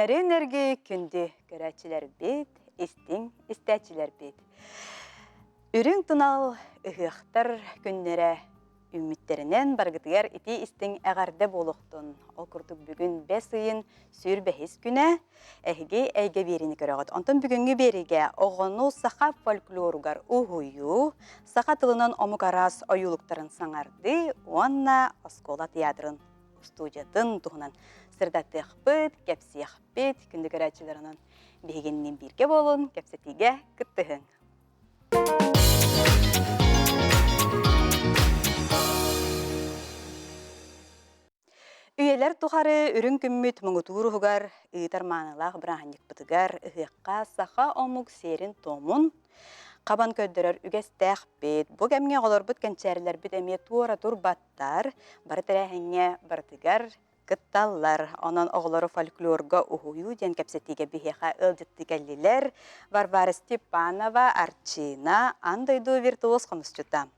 Нэрин эрги күндү көрөөччүлэрбит, истиҥ истээччилэрбит. Үрүҥ тунал ыһыахтар күннэрэ үүммүттэринэн барыгытыгар итии истиҥ эҕэрдэ буолуохтун. Ол курдук бүгүн бэс ыйын 25 күнэ эһиги эйгэ биэриини көрөҕүт. Онтон бүгүҥҥү биэриигэ оҕону саха фольклоругар уһуйуу, саха тылынан омук араас ойуулуктарын саҥардыы уонна оскуола театрын студиятын туһунан сырдатыахпыт, кэпсиэхпит. Күндү көрөөччүлэр онон биһигинниин бииргэ буолун, кэпсэтиигэ кыттыһыҥ. Үйэлэр тухары үрүҥ күммүт муҥутуур уһугар ыытар маанылаах бырааһынньыкпытыгар ыһыахха саха омук сиэрин-туомун хабан көрдөрөр үгэстээхпит. Бу кэмҥэ оҕолорбут кэнчээрилэрбит эмиэ туора турбаттар, бары тэрээһиҥҥэ барытыгар кытталлар. Онон оҕолору фольклорга уһуйуу диэн кэпсэтиигэ биһиэхэ ыалдьыттыы кэллилэр. Варвара Степанова, Арчина, аан дойду виртуоз хомусчута.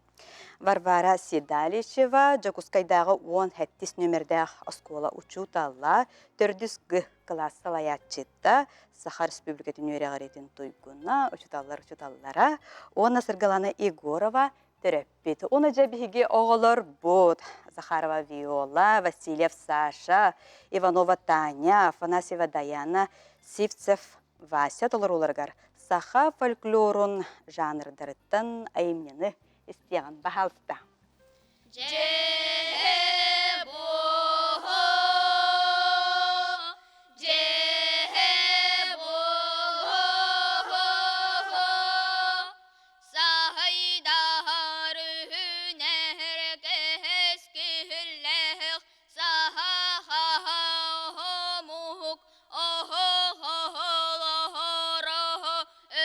Варвара Седалищева, Дьокуускайдааҕы 17 нүөмэрдээх оскуола учуутала, төрдүс Г кылаас салайааччыта, Саха Республикатын үөрэҕириитин туйгуна, учууталлар учууталлара уонна Саргылана Егорова, төрөппүт. Уонна дьэ биһиги оҕолорбут Захарова Виола, Васильев Саша, Иванова Таня, Афанасьева Даяна, Сивцев Вася толорууларыгар саха фольклорун жанрдарыттан айымньыны истиэҕин баһаалыста. Дьэ буо, дьэ буо, Саһайдаһар үһүнэр кэскиллээх саһаһаһаһомук оһоһоһолоһоро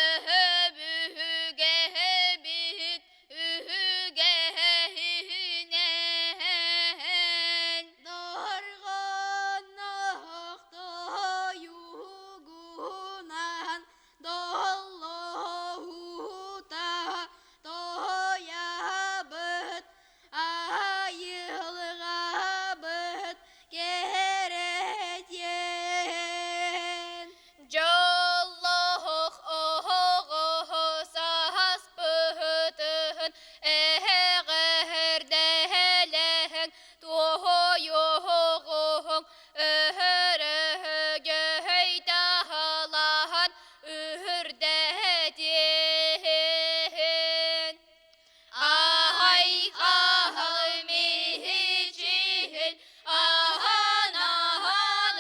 өһөбүһүгэһэбит үһүгэһинэн Дорҕоонноох тойугунан Доллоһута тоһуйабыт, айылҕабыт кэрэтиэн. Дьоллоох оһоҕоһо саспытын эһэҕэрдэлэһэн туойуоҕуҥ өһөрөһөгөй таһалаһан үһүрдэтиэн Аһай аһал миһичиһин аһан аһан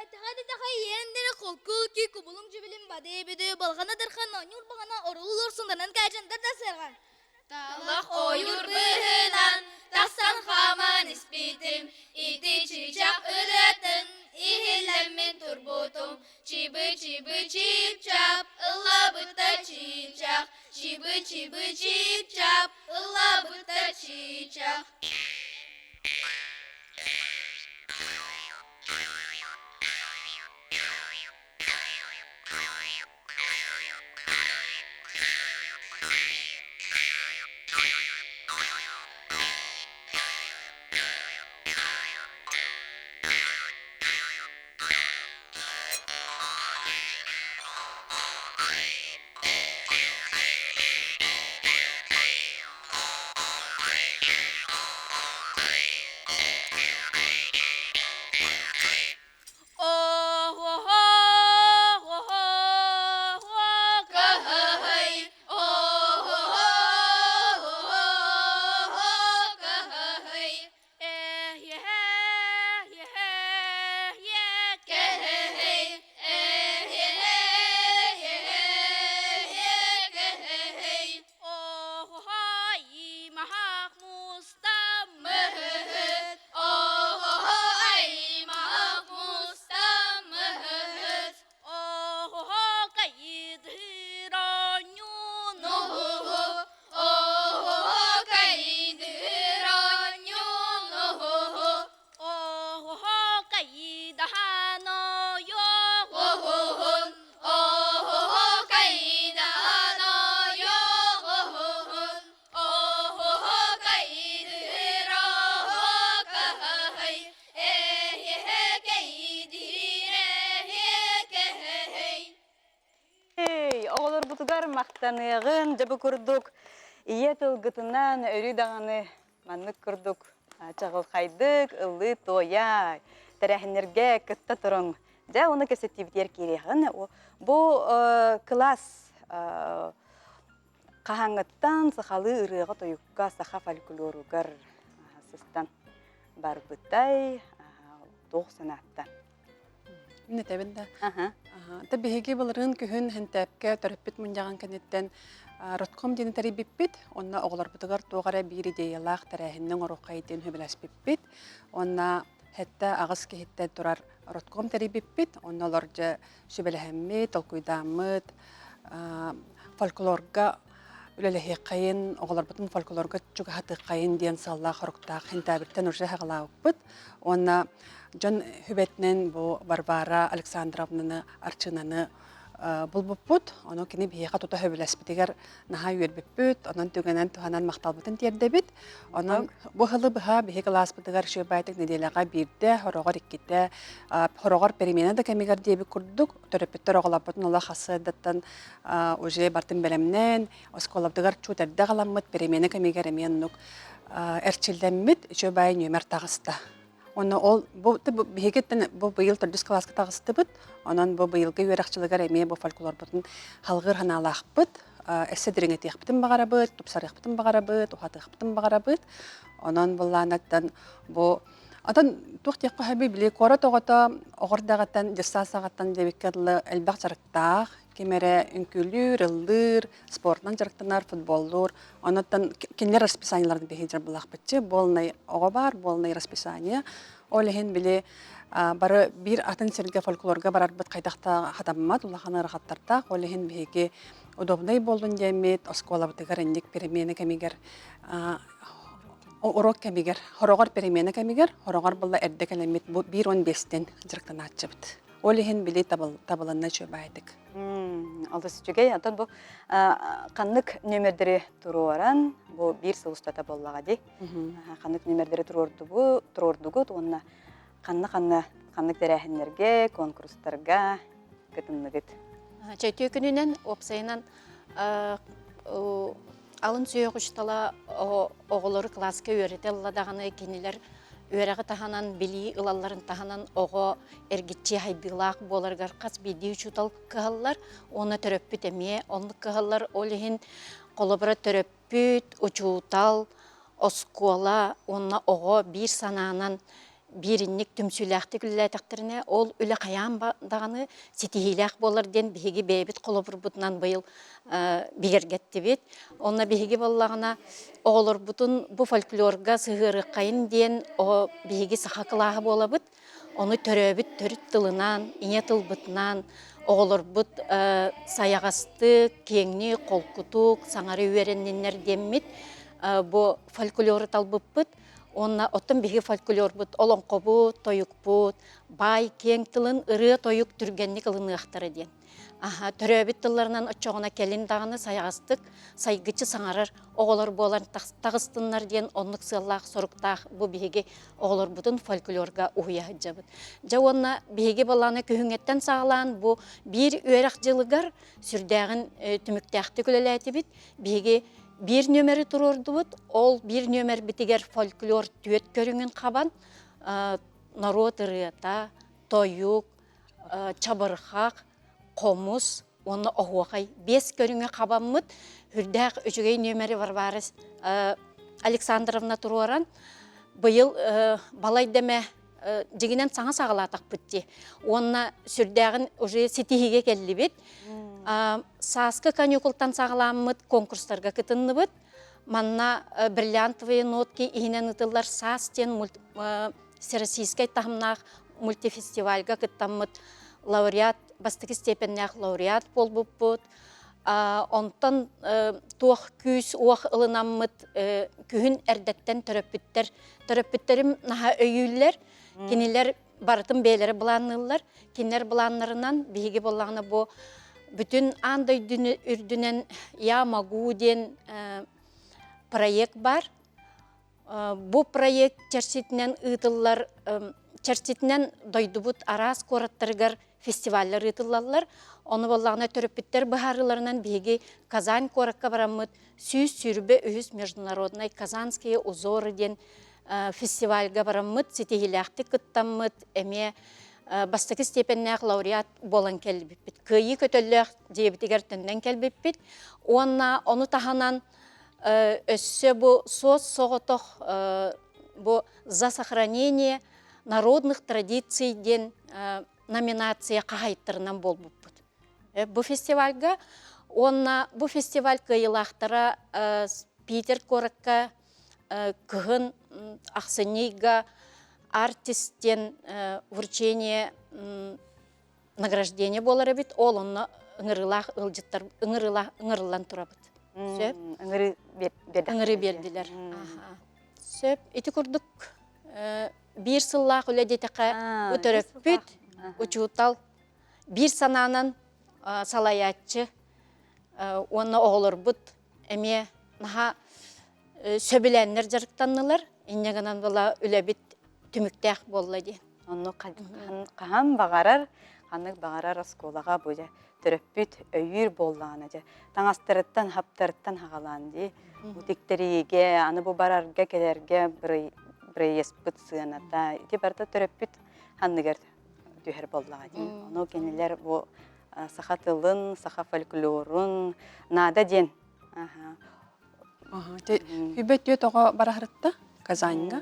Этэҕэ иэндэрэ холкул ки кубулуҥ дьүбүлүн бадыы бүдүү балҕана дырхан оонньуур баҕана оруллар сунданан каадьандар да сыарҕан Талах ойуур быыһынан тахсан хааман испитим, ити чыычаах ырыатын иһиллэммин турбутум. Чибы-чибы чип-чап, ыллабыта чыычаах, чибы-чибы чип-чап, ыллабыта чыычаах. Оҕолорбутугар махтаныаҕын, дьэ бу курдук ийэ тылгытынан өрүү даҕаны маннык курдук чаҕылхайдык ыллыы-туойа, тэрээһиннэргэ кытта туруҥ. Дьэ, уонна кэпсэтиибитигэр киириэҕин. Бу кылаас хаһааҥҥыттан сахалыы ырыаҕа-тойукка, саха фольклоругар сыстан барбытай, туох санааттан? Мин этэбин да. Та биһиги былырыын күһүн Хэнтээпкэ төрөппүт мунньаҕын кэнниттэн Ротком диэни тэрийбиппит. Онно оҕолорбутугар туох эрэ биир идеялаах тэрээһиннэ оҥоруоххай диэн сөбүлэспиппит. Уонна сэттэ аҕыс киһиттэн турар Ротком тэрийбиппит. Онно олор дьэ сүбэлэһэммит, толкуйдааммыт, фольклорга үлэлэһиэххэйин, оҕолорбутун фольклорга чугаһатыаххайын диэн сыаллаах-соруктаах Хэнтээбиттэн уже саҕалаабыппыт. Уонна дьон сүбэтинэн бу Варвара Александровнаны, Арчынаны булбуппут. Ону кини биһиэхэ тута сөбүлэспитигэр наһаа үөрбүппүт. Онон түгэнэн туһанан махталбытын тиэрдэбит. Онон бу сылы быһа биһи кылааспытыгар үчүгэйдик нэдиэлэҕэ биирдэ, хороҕор иккитэ, хороҕор перемена да кэмигэр диэбит курдук төрөппүттэр оҕолорбутун олох хасыардаттан уже бартын бэлэмнээн, оскуолабытыгар чуут эрдэ аҕаламмыт, перемена кэмигэр эмиэ оннук эрчиллэммит үчүгэй нүөмэр таҕыста. Уонна ол бу биһигиттэн бу быйыл төрдүс кылааска таҕыстыбыт. Онон бу быйылгы үөрэх дьылыгар эмиэ бу фольклорбутун халҕыыр санаалаахпыт. Өссө дириҥэтиэхпитин баҕарабыт, тупсарыахпытын баҕарабыт, уһатыахпытын баҕарабыт. Онон былаанаттан бу Отон туох диэххэ сөбүй, били куорат оҕото оҕор даҕаттан, дьыссаат саҕаттан диэбиккэ дылы элбэх дьарыктаах, ким эрэ үҥкүүлүүр, ыллыыр, спортунан дьарыктанар, футболлуур. Онуттан кинилэр расписаниеларын биһиги дьарбылаахпытчы, буолнай оҕо баар, буолнай расписание. Ол иһин били бары биир атын сиргэ фольклорга барарбыт хайдах да хатаммат, улахан ыарахаттардаах. Ол иһин биһиги удобнай буоллун диэммит, оскуолабытыгар инник перемена кэмигэр Уруок кэмигэр, хороҕор перемена кэмигэр, хороҕор буолла эрдэ кэлэммит бу 1.15-тэн дьарыктанааччыбыт. Ол иһин били табылынна үчүгэйдик. Олус үчүгэй. Онтон бу ханнык нүөмэрдэри туруоран, бу биир сыл устата буоллаҕа дии. Ханнык нүөмэрдэри туруордугут уонна ханна-ханна ханнык тэрээһиннэргэ, куонкурустарга кытынныгыт? Чөтүө күнүнэн уопсайынан Алын сүһүөх учуутала оҕолору кылааска үөрэтэ ылла даҕаны кинилэр үөрэҕи таһынан, билии ылалларын таһынан оҕо эргиччи хайдыылаах буоларыгар хас биирдии учуутал кыһаллар уонна төрөппүт эмиэ оннук кыһаллар. Ол иһин холобура төрөппүт, учуутал, оскуола уонна оҕо биир санаанан бииринник түмсүүлээхтик үлэлээтэхтэринэ, ол үлэ хайаан даҕаны ситиһиилээх буолар диэн биһиги бэйэбит холобурбутунан быйыл бигэргэттибит. Онно биһиги буоллаҕына оҕолорбутун бу фольклорга сыһыарыаххайын диэн биһиги саха кылааһа буолабыт. Ону төрөөбүт төрүт тылынан, ийэ тылбытынан оҕолорбут сайаҕастык, киэҥник, холкутук саҥара үөрэнниннэр диэммит бу фольклору талбыппыт. Уонна оттон биһиги фольклорбут, олоҥхобут, тойукпут баай киэҥ тылын ырыа-тойук түргэнник ылыныахтара диэн. Аха, төрөөбүт тылларынан оччоҕуна кэлин даҕаны сайаҕастык, сайгыччы саҥарар оҕолор буолан таҕыстыннар диэн оннук сыаллаах соруктаах бу биһиги оҕолорбутун фольклорга уһуйа сылдьабыт. Дьэ уонна биһиги балаана күһүҥҥэттэн саҕалаан бу биир үөрэх дьылыгар сүрдээҕин түмүктээхтик үлэлээтибит. Биһиги биир нүөмэри туруордубут. Ол биир нүөмэрбитигэр фольклор түөрт көрүҥүн хабан норуот ырыата, тойук, чабырҕах, хомус уонна оһуохай биэс көрүҥү хабаммыт үрдээх үчүгэй нүөмэри Варвара Александровна туруоран быйыл балай дэмэ дьиҥинэн саҥа саҕалаатахпыт дии. Уонна сүрдээҕин уже ситиһиигэ кэллибит. Сааскы каникултан саҕаламмыт конкурстарга кытынныбыт. Манна бриллиантовые нотки иһинэн ытыллар саас диэн всероссийскай таһымнаах мультифестивальга кыттаммыт лауреат, бастакы степеннээх лауреат буолбуппут. Онтон туох күүс-уох ылынаммыт күһүн эрдэттэн төрөппүттэр төрөппүттэрим наһаа өйүүллэр. Кинилэр барытын бэйэлэрэ былаанныыллар. Кинилэр былааннарынан биһиги буоллаҕына бу бүтүн аан дойдуну үрдүнэн «Я могу» диэн проект бар. Бу проект чэрчитинэн ыытыллар чэрчитинэн дойдубут араас куораттарыгар фестиваллар ыытыллаллар. Ону буоллаҕына төрөппүттэр быһаарыыларынан биһиги Казань куоракка бараммыт 123 международный Казанские узоры диэн фестивальга бараммыт, ситиһиилээхтик кыттаммыт, эмиэ бастакы степеннээх лауреат буолан кэлбиппит. Кыайыы көтөллөөх дьиэбитигэр төннөн кэлбиппит. Уонна ону таһынан өссө бу суос-соҕотох бу «За сохранение народных традиций» диэн номинация хаһайыттарынан буолбуппут. Бу фестивальга уонна бу фестиваль кыайыылаахтара Питер куоракка кыһын ахсынньыйга артист диэн вручение награждение буолар эбит. Ол онно ыҥырыылаах ыалдьыттар ыҥырыылаах ыҥырыллан турабыт. Сөп. Ыҥырыы Ыҥырыы биэрдилэр. Сөп. Ити курдук биир сыллаах үлэ диэтэххэ, бу төрөппүт, учуутал биир санаанан салайааччы уонна оҕолорбут эмиэ наһаа сөбүлээннэр дьарыктаннылар. Инньэ гынан була үлэбит түмүктээх буолла диэн. Онно хаһан баҕарар, ханнык баҕарар оскуолаҕа бу дьэ төрөппүт өйүүр буоллаҕына дьэ таҥастарыттан, хаптарыттан хаҕалаан дии. Бу тиктэриигэ, аны бу барарга, кэлэргэ бырайыаспыт сыаната ити барыта төрөппүт анныгар түһэр буоллаҕа дии. Ону кинилэр бу саха тылын, саха фольклорун наада диэн Хүбэ түөт оҕо бараһырытта Казаньга.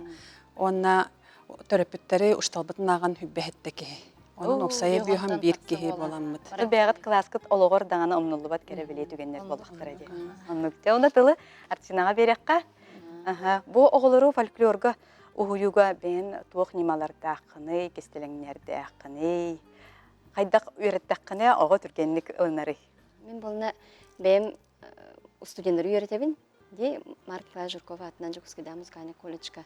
Уонна төрөппүттэри ушталбытын ааҕан хүббэһэттэ киһи. Онон уопсайа бүөһэн биир киһи буоламмыт. Бэйэҕит кылааскыт олоҕор даҕаны умнуллубат кэрэ бэлиэ түгэннэр буоллахтара дии. Оннук. Дьэ, онно тылы Арчинаҕа биэриэххэ. Бу оҕолору фольклорга уһуйууга бэйэн туох ньымалардааххыный, кистэлэҥнэрдээххиний? Хайдах үөрэттэххинэ оҕо түргэнник ылынарый? Мин буолна бэйэм студеннары үөрэтэбин. Дии Марк Николаевич Жирков аатынан Дьокуускайдааҕы музыкальнай колледжка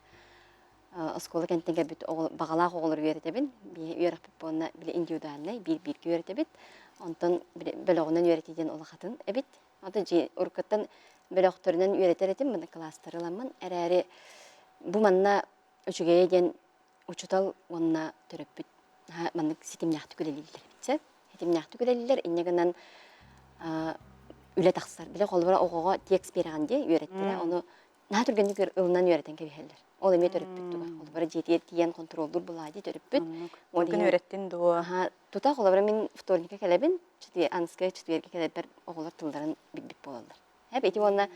оскуола кэнниттэн кэлбит баҕалаах оҕолору үөрэтэбин. Үөрэхпит буолна били индивидуальнай, биир-бииргэ үөрэтэбит. Онтон бөлөҕүнэн үөрэтии диэн улахатын эбит. Ото дьиэ уруккуттан бөлөхтөрүнэн үөрэтэр этим, маны кылаастары ыламмын. Эрээри бу манна үчүгэйэ диэн учуутал уонна төрөппүт маннык ситимнээхтик үлэлииллэр эбит сөп. Ситимнээхтик үлэлииллэр, инньэ гынан үлэ тахсар. Били холобура оҕоҕо текст биэрэҕин дии үөрэттэрэ, ону наһаа түргэнник ылынан үөрэтэн кэбиһэллэр. Ол эмиэ төрөппүт туга. Холобура дьиэтигэр тиийэн хонтуруоллуур булаа дии төрөппүт. Ол күн үөрэттин дуо? Тута холобура мин вторникка кэлэбин, анскай четвергэ кэлэрбэр оҕолор тылларын билбит буолаллар. Хэп ити уонна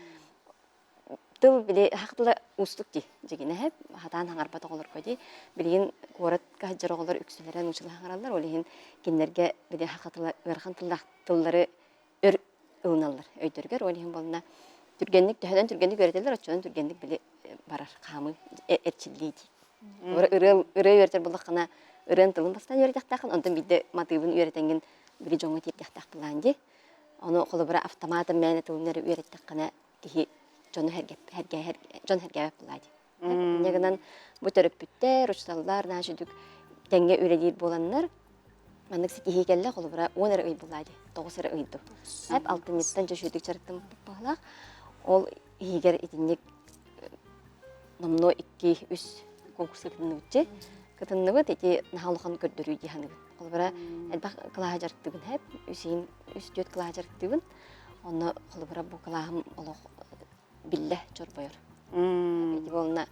тыл били хах тыла уустук дии дьигинэ хэп хатаан хаҥарбат оҕолорго дии билигин куоратка сылдьар оҕолор үксүлэрэ нууччалыы хаҥараллар ол иһин кинилэргэ били хаха тыла ыарахан тыллаах тыллары өр ылыналлар өйдөрүгэр ол иһин буолна түргэнник төһөнөн түргэнник үөрэтэллэр оччонон түргэнник били барар хаамыы эрчиллии дии ырыа ырыа үөрэтэр буоллаххына ырыан тылын бастаан үөрэтиэхтээххин онтон биирдэ матыыбын үөрэтэҥҥин били дьоҥҥо тиэрдиэхтээх былаан дии ону холобура автоматом мээнэ тылын эрэ үөрэттэххинэ киһи дьону дьон сэргээбэт буолаа дии. Инньэ гынан бу төрөппүттэр, учууталлар наһаа үчүгдүк тэҥҥэ үлэлиир буоланнар маннык ситиһии кэллэ, холобура 10 эрэ ый буолаа дии, 9 эрэ ый дуу. Эп алтынньыттан дьэ үчүгдүк дьарыктаммыт быһыылаах. Ол иһигэр итинник номнуо 2-3 конкурска кытынныбыт дии. Кытынныбыт ити наһаа улахан көрдөрүү дии саныыбын. Холобура элбэх кылааһы дьарыктыыбын хэп, үс үс-түөрт кылааһы дьарыктыыбын. Онно холобура бу кылааһым олох биллэ чорбойор. Ити буолна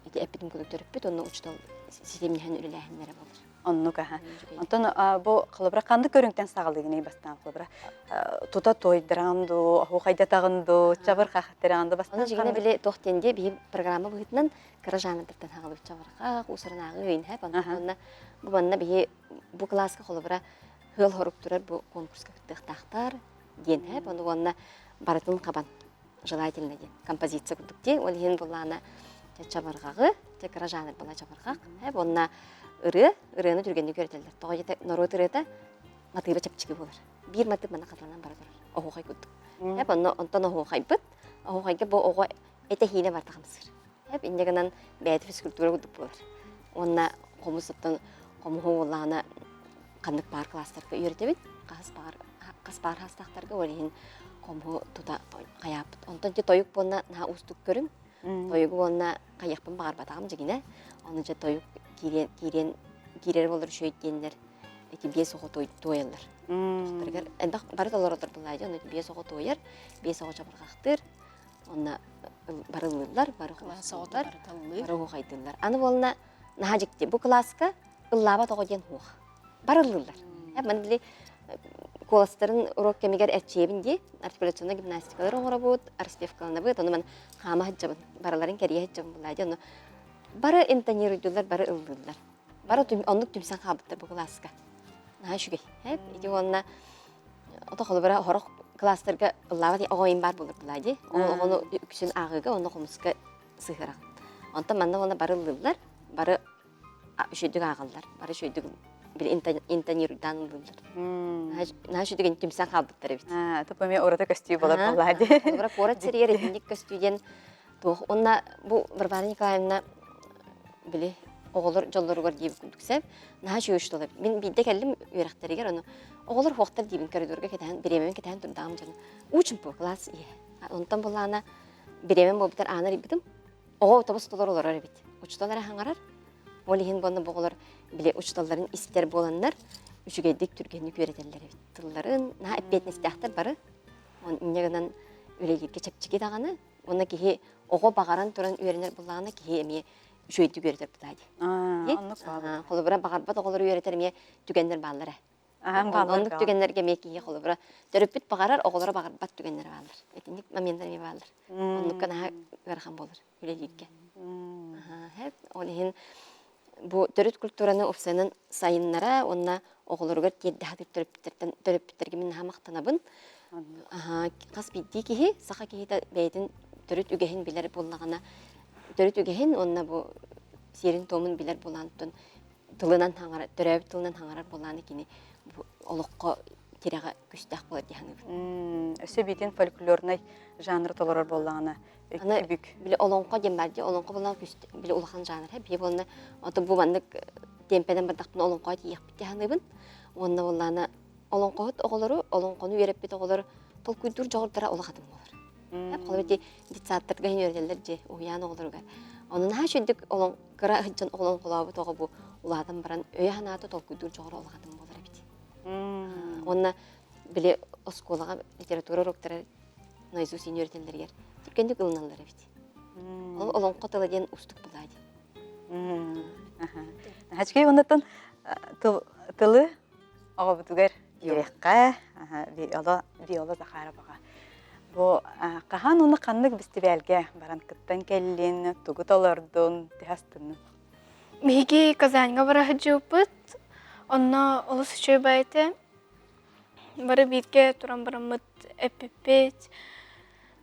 ити эппитим курдук төрөппүт, онно учуутал ситимнэһэн үлэлээһиннэрэ буолар. Оннук аха. Онтон бу холобура ханнык көрүҥтэн саҕалыыгыный бастаан холобура тута туойдараҕын дуу, оһуохайдатаҕын дуу, чабырҕахтараҕын дуу бастаан Ону дьиҥинэ били туох диэн дии биһи программа быһыытынан кыра жанрдартан хаҕалыбыт чабырҕах, уусуранааҕы ыйынһэп, онно бу манна биһи бу кылааска холобура ыал хорук турар бу конкурска кыттыахтаахтар диэн һэп ону уонна барытын хабан желательно диэн композиция курдук дии ол иһин буллаана чабырҕаҕы дьэ кыра жанр була чабырҕах һэп уонна ырыа ырыаны түргэнник үөрэтэллэр тоҕо диэтэ норуот ырыата матыыба чэпчэки буолар биир матыып манна хатыланан бара турар оһуохай курдук һэп онно онтон оһуохайбыт оһуохайга бу оҕо этэ-иһиинэ барыта хамсыыр Эп инньэ гынан бэйэтэ физкультура курдук буолар. Уонна хомус оттон хомуһу уоллаҕына ханнык баар класстарга үөрэтэбит, хас баар хас баар хаастаахтарга ол иһин хомуһу тута хайааппыт. Онтон дьэ тойук буолна наһаа уустук көрүҥ. Тойугу уонна хайыахпын баҕарбатаҕым дьигинэ. Ону дьэ тойук киириэн киириэн киирэр буолар үчүгэй диэннэр. Ити биэс оҕо туойаллар. Тохтарыгар элбэх бары толороллор булаайдьа, ону биэс оҕо туойар, биэс оҕо чабырҕахтыыр, онно бары ыллыыллар, бары хомустууллар, бары оһуохайдыыллар. Аны буолна наһаа дьикти, бу кылааска ыллаабат оҕо диэн суох. Бары ыллыыллар. Маны били куоластарын уруок кэмигэр эрчийэбин дии, артикуляционнай гимнастикалар оҥоробут, распевкаланабыт, ону ман хаама сылдьабын, барыларын кэрийэ сылдьабын булаайдьа, ону бары интонируйдуллар, бары ыллыыллар. Бары оннук түмсэн хаалбыттар бу кылааска. Наһаа үчүгэй. Ити уонна ото холобура хорох кылаастарга ыллаабат оҕо баар буолар булаа дии. Ол оҕону үксүн ааҕыыга уонна хомуска сыһыараҕын. Онтон манна уонна бары ыллыыллар, бары үчүгдүк ааҕаллар, бары үчүгдүк били интонируйдаан ыллыыллар. Наһаа үчүгдүк түмсэн хаалбыттар эбит. Туп эмиэ ураты көстүү болар буоллаа дии. Холобура куорат сиригэр итинник көстүү диэн Туох уонна бу Варвара Николаевна били оҕолор дьоллоругар диэбит курдук сөп. Наһаа үчүгэй учуутал эбит. Мин биирдэ кэллим үөрэхтэригэр ону оҕолор хуохтар диибин коридорга кэтэһэн бириэмэбин кэтэһэн турдаҕым дьону. Уу-чумпу кылаас иһэ. Онтон буллаана бириэмэм буолбутар ааны арыйбытым. Оҕо автобус толору олорор эбит. Учуутал эрэ хаҥарар. Ол иһин буонна бу оҕолор били учууталларын истэр буоланнар үчүгэйдик түргэнник үөрэтэллэр эбит. Тылларын наһаа эппиэтинэстээхтэр бары. Инньэ гынан үлэлииргэ чэпчэки даҕаны Уонна киһи оҕо баҕаран туран үөрэнэр буоллаҕына киһи эмиэ үчүгэйдик үөрэтэр бутаа дии. Оннук Холобура баҕарбат оҕолору үөрэтэр эмиэ түгэннэр бааллар ээ. Оннук түгэннэргэ эмиэ киһи холобура төрөппүт баҕарар, оҕолоро баҕарбат түгэннэр бааллар. Итинник моменттар эмиэ бааллар. Оннукка наһаа ыарахан буолар үлэлииргэ. Ол иһин бу төрүт культураны уопсайынан сайыннара уонна оҕолоругар тиэрдэ сатыыр төрөппүттэртэн төрөппүттэргэ мин наһаа махтанабын. Хас биирдии киһи, саха киһитэ бэйэтин төрүт үгэһин билэр буоллаҕына, төрүт үгэһин уонна бу сиэрин-туомун билэр буолаантан тылынан хаҥарар, төрөөбүт тылынан хаҥарар буоллаҕына кини бу олоххо тирэҕэ күстээх буолар дии саныыбын. Өссө биитин фольклорнай жанры толорор буоллаҕына Аны Үбүк. били олоҥхо диэн баар дии. Олоҥхо буоллаҕа били улахан жанр бии буолна. Ото бу маннык тиэмпэнэн бардахпына олоҥхоҕо тиийиэхпит дии саныыбын. Уонна буоллаана олоҥхоһут оҕолору, олоҥхону үөрэппит оҕолор толкуйдуур дьоҕурдара улахатын буолар. Холобур ити детсадтарга иһин үөрэтэллэр дии, уһуйаан оҕолоругар. Онон наһаа үчүгдүк олон кыра сылдьан олоҥхолообут оҕо бу улаатан баран өйө-санаата толкуйдуур дьоҕура улахатын буолар эбит. Уонна били оскуолаҕа литература уроктара наизусть үөрэтэллэригэр түргэнник ылыналлар эбит. Ол олоҥхо тыла диэн уустук тыла диэн. Хачкей оннуттан тылы оҕобутугар биэриэххэ Виола Виола Захароваҕа. Бу хаһан уонна ханнык бэстибээлгэ баран кыттан кэллин, тугу толордун, төһө астыннын? Биһиги Казаньга бара сылдьыбыппыт. Онно олус үчүгэй баҕайы этэ. Бары бииргэ туран бараммыт эппиппит,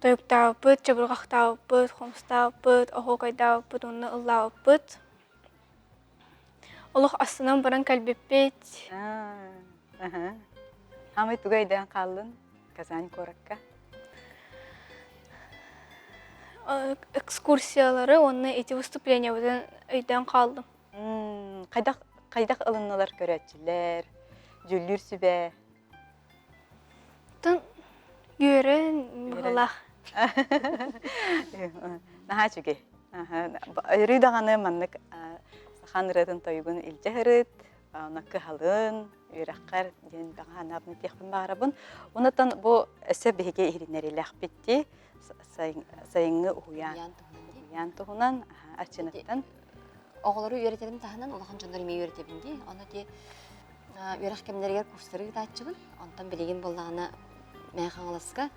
тойуктаабыппыт, чабырҕахтаабыппыт, хомустаабыппыт, оһуокайдаабыппыт уонна ыллаабыппыт. Олох астынан баран кэлбиппит. Хаамай тугу өйдөөн хааллын Казань куоракка? Экскурсиялары уонна ити выступлениебытын өйдөөн хааллым. Хайдах хайдах ылыннылар көрөөччүлэр, дьүүллүүр сүбэ? Тын үөрэн быһылаах. Наһаа үчүгэй. Өрүү даҕаны маннык сахан ырыатын тойугун илдьэ сырыт, онно кыһалын, үөрэххэр диэн баҕа санаабын этиэхпин баҕарабын. Онтон бу өссө биһиги иһитиннэриилээхпит дии сайыҥҥы уһуйаан уһуйаан туһунан Арчыныттан Оҕолору үөрэтэрим таһынан улахан дьоннору эмиэ үөрэтэбин дии. Ону ити үөрэх кэмнэригэр курстары ыытааччыбын. Онтон билигин буоллаҕына Мэҥэ Хаҥаласка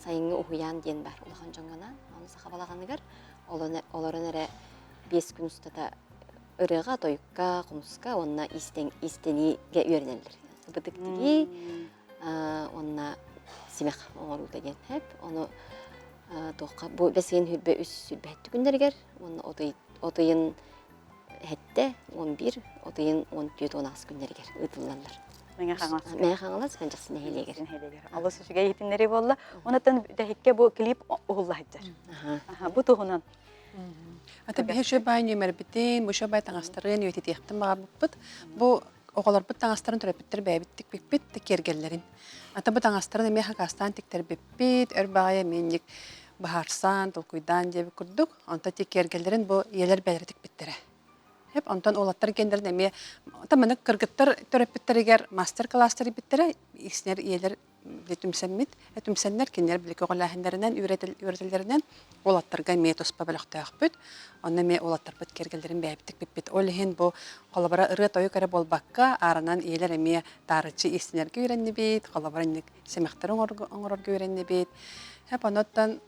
сайыҥҥы уһуйаан диэн баар улахан дьоҥҥо анаан. Ону саха балаҕаныгар олорон эрэ 5 күн устата ырыаҕа, тойукка, хомуска уонна иистэниигэ үөрэнэллэр. Бытык тигии уонна симэх оҥоруута диэн. Ону туохха бу бэс ыйын 23 сүүрбэһэттэ күннэригэр уонна от ыйын сэттэ, 11, от ыйын 14, 18 күннэригэр ыытыллаллар. Мэҥэ Хаҥалас. Мэҥэ Хаҥалас Мэлдьэхси нэһилиэгэр. Нэһилиэгэр. Олус үчүгэй иһитиннэрии буолла. Онтон бүтэһиккэ бу клип уһулла сылдьар. Бу туһунан. Ата биһи үчүгэй баай нүөмэрбитин, бу үчүгэй баай таҥастарын үйэтитиэхтэн баҕарбыппыт. Бу оҕолорбут таҥастарын төрөппүттэр бэйэбит тикпиппит да киэргэллэрин. Ата бу таҥастарын эмиэ хакаастаан тиктэрбиппит, өр баҕайы эмиэ инник быһаарсан, толкуйдаан диэбит курдук. Онтон тик киэргэллэрин бу ийэлэр бэйэлэрэ тикпиттэрэ. Хеп онтон уолаттар гендерин эмиэ маннык кыргыттар төрөппүттэригэр мастер-класс тэрийбиттэрэ, иснэр ийэлэр түмсэммит, түмсэннэр кинилэр били көҕүлээһиннэринэн үөрэтэллэринэн уолаттарга эмиэ туспа бөлөхтөөхпүт. Онно эмиэ уолаттарбыт киэргэллэрин бэйэбит тикпиппит. Ол иһин бу холобура ырыа-тойук эрэ буолбакка, ааранан ийэлэр эмиэ таарыччы иистэнэргэ үөрэннибит, холобура инник симэхтэри оҥорорго үөрэннибит. Хэп онуттан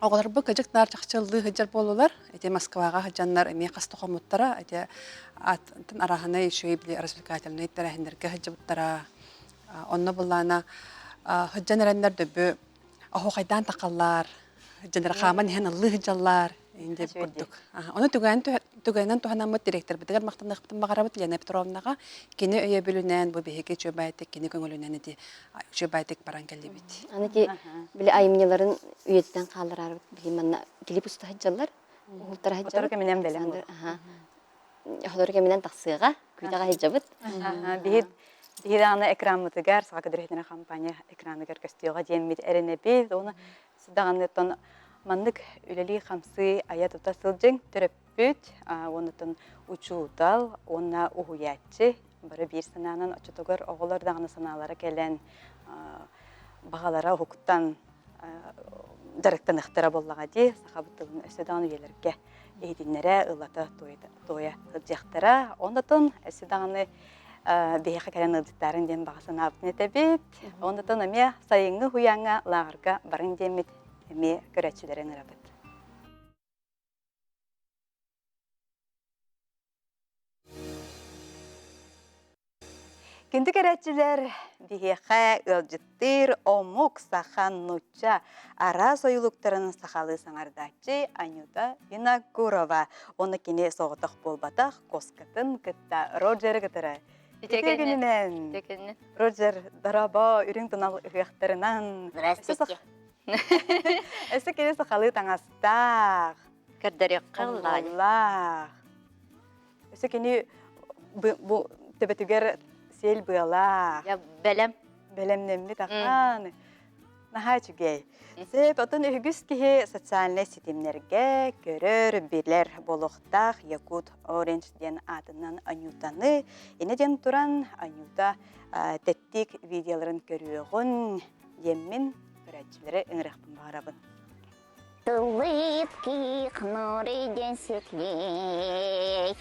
оҕолорбут кыдьык наар чахчыллыы сылдьар буоллулар. Ити Москваҕа сылдьаннар эмиэ хас да хоммуттара. Ити атын арааһынай үчүгэй били развлекательнай тэрээһиннэргэ сылдьыбыттара. Онно былаана сылдьан эрэннэр дөбү оһуохайдаан тахаллар, сылдьан эрэ хааман иһэн ыллыы сылдьаллар инде курдук. Ону түгэнэн туһанаммыт директорбытыгар махтаныахпытын баҕарабыт Лена Петровнаҕа. Кини өйөбүлүнэн бу биһиги үчүгэйдик кини көҥүлүнэн ити үчүгэйдик баран кэллибит. Аны ити били айымньыларын үйэтитэн хааллараарбыт били манна клип уста сылдьаллар. Уһултара Сотору сылдьабыт. кэминэн бэлэм. Сотору кэминэн тахсыаҕа, күүтэҕэ сылдьабыт. Биһи биһи даҕаны экраммытыгар Саха көдөрүһүтүнэ компания экраныгар көстүөҕэ диэммит эрэнэбит. Уонна даҕаны маннык үлэлии-хамсыы айа-тута сылдьыҥ төрөппүт уонна учуутал уонна уһуйааччы бары биир санаанан оччотугар оҕолор даҕаны санаалара кэлэн баҕалара уһуктан дьарыктаныахтара буоллаҕа дии сахабыт тылын өссө даҕаны үйэлэргэ иһитиннэрэ ылата туойа сылдьыахтара. Оннотон өссө даҕаны биһиэхэ кэлэн ыалдьыттаарын диэн баҕа санаабытын этэбит. Оннотон эмиэ сайыҥҥы уһуйааҥҥа лааҕырга барыҥ диэммит эмиэ көрөөччүлэри ыҥырабыт. Күндү кэрээччилэр, биһиэхэ ыалдьыттыыр омук, саха, нуучча араас ойуулуктарын сахалыы саҥардааччы Анюта Винокурова. Уонна кини соҕотох буолбатах, куоскатын кытта Роджеры кытары. Үтүө күнүнэн! Роджер, дорообо, үрүҥ тунал ыһыахтарынан. Здравствуйте. Өссө кини сахалыы таҥастаах. Көрдөрүөххэ ыллаах. Өссө кини бу төбөтүгэр сиэл быалаах. Я бэлэм. Бэлэмнэммит ахан. Наһаа үчүгэй. Сөп, отон үгүс киһи социальнай ситимнэргэ көрөр, билэр буолуохтаах Якут Orange диэн аатынан Анютаны, инэ диэн туран Анюта тэттик видеоларын көрүөҕүн диэммин көрөөччүлэри ыҥырыахпын баҕарабын. Улыбки хмурый день светлей,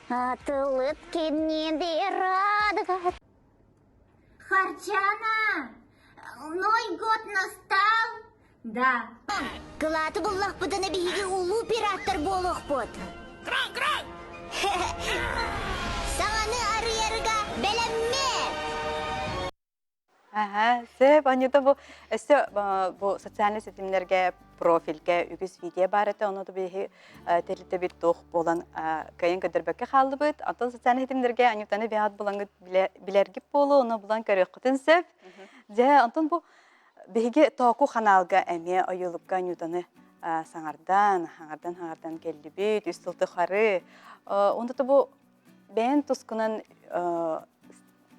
От улыбки мне радуга. Харчана, Новый год настал? Да. Кылааты буллахпытына биһиги улуу пираттар буолуохпут. Кран, кран! Саҥаны арыйарга бэлэммит! Аха, сөп, Анюта бу өссө бу социальнай ситимнэргэ профильгэ үгүс видео баар этэ, ону да биһи тэрилтэбит туох буолан кыайан көрдөрбөккө хааллыбыт. Оттон социальнай ситимнэргэ Анютаны бэйэҕит булаҥҥыт билэргит буолуо, ону булан көрүөххүтүн сөп. Дьэ, онтон бу биһиги Тооку ханаалга эмиэ ойуулукка Анютаны саҥардан, хаҥардан-хаҥардан кэллибит, үс сыл тухары. Онто бу бэйэн тускунан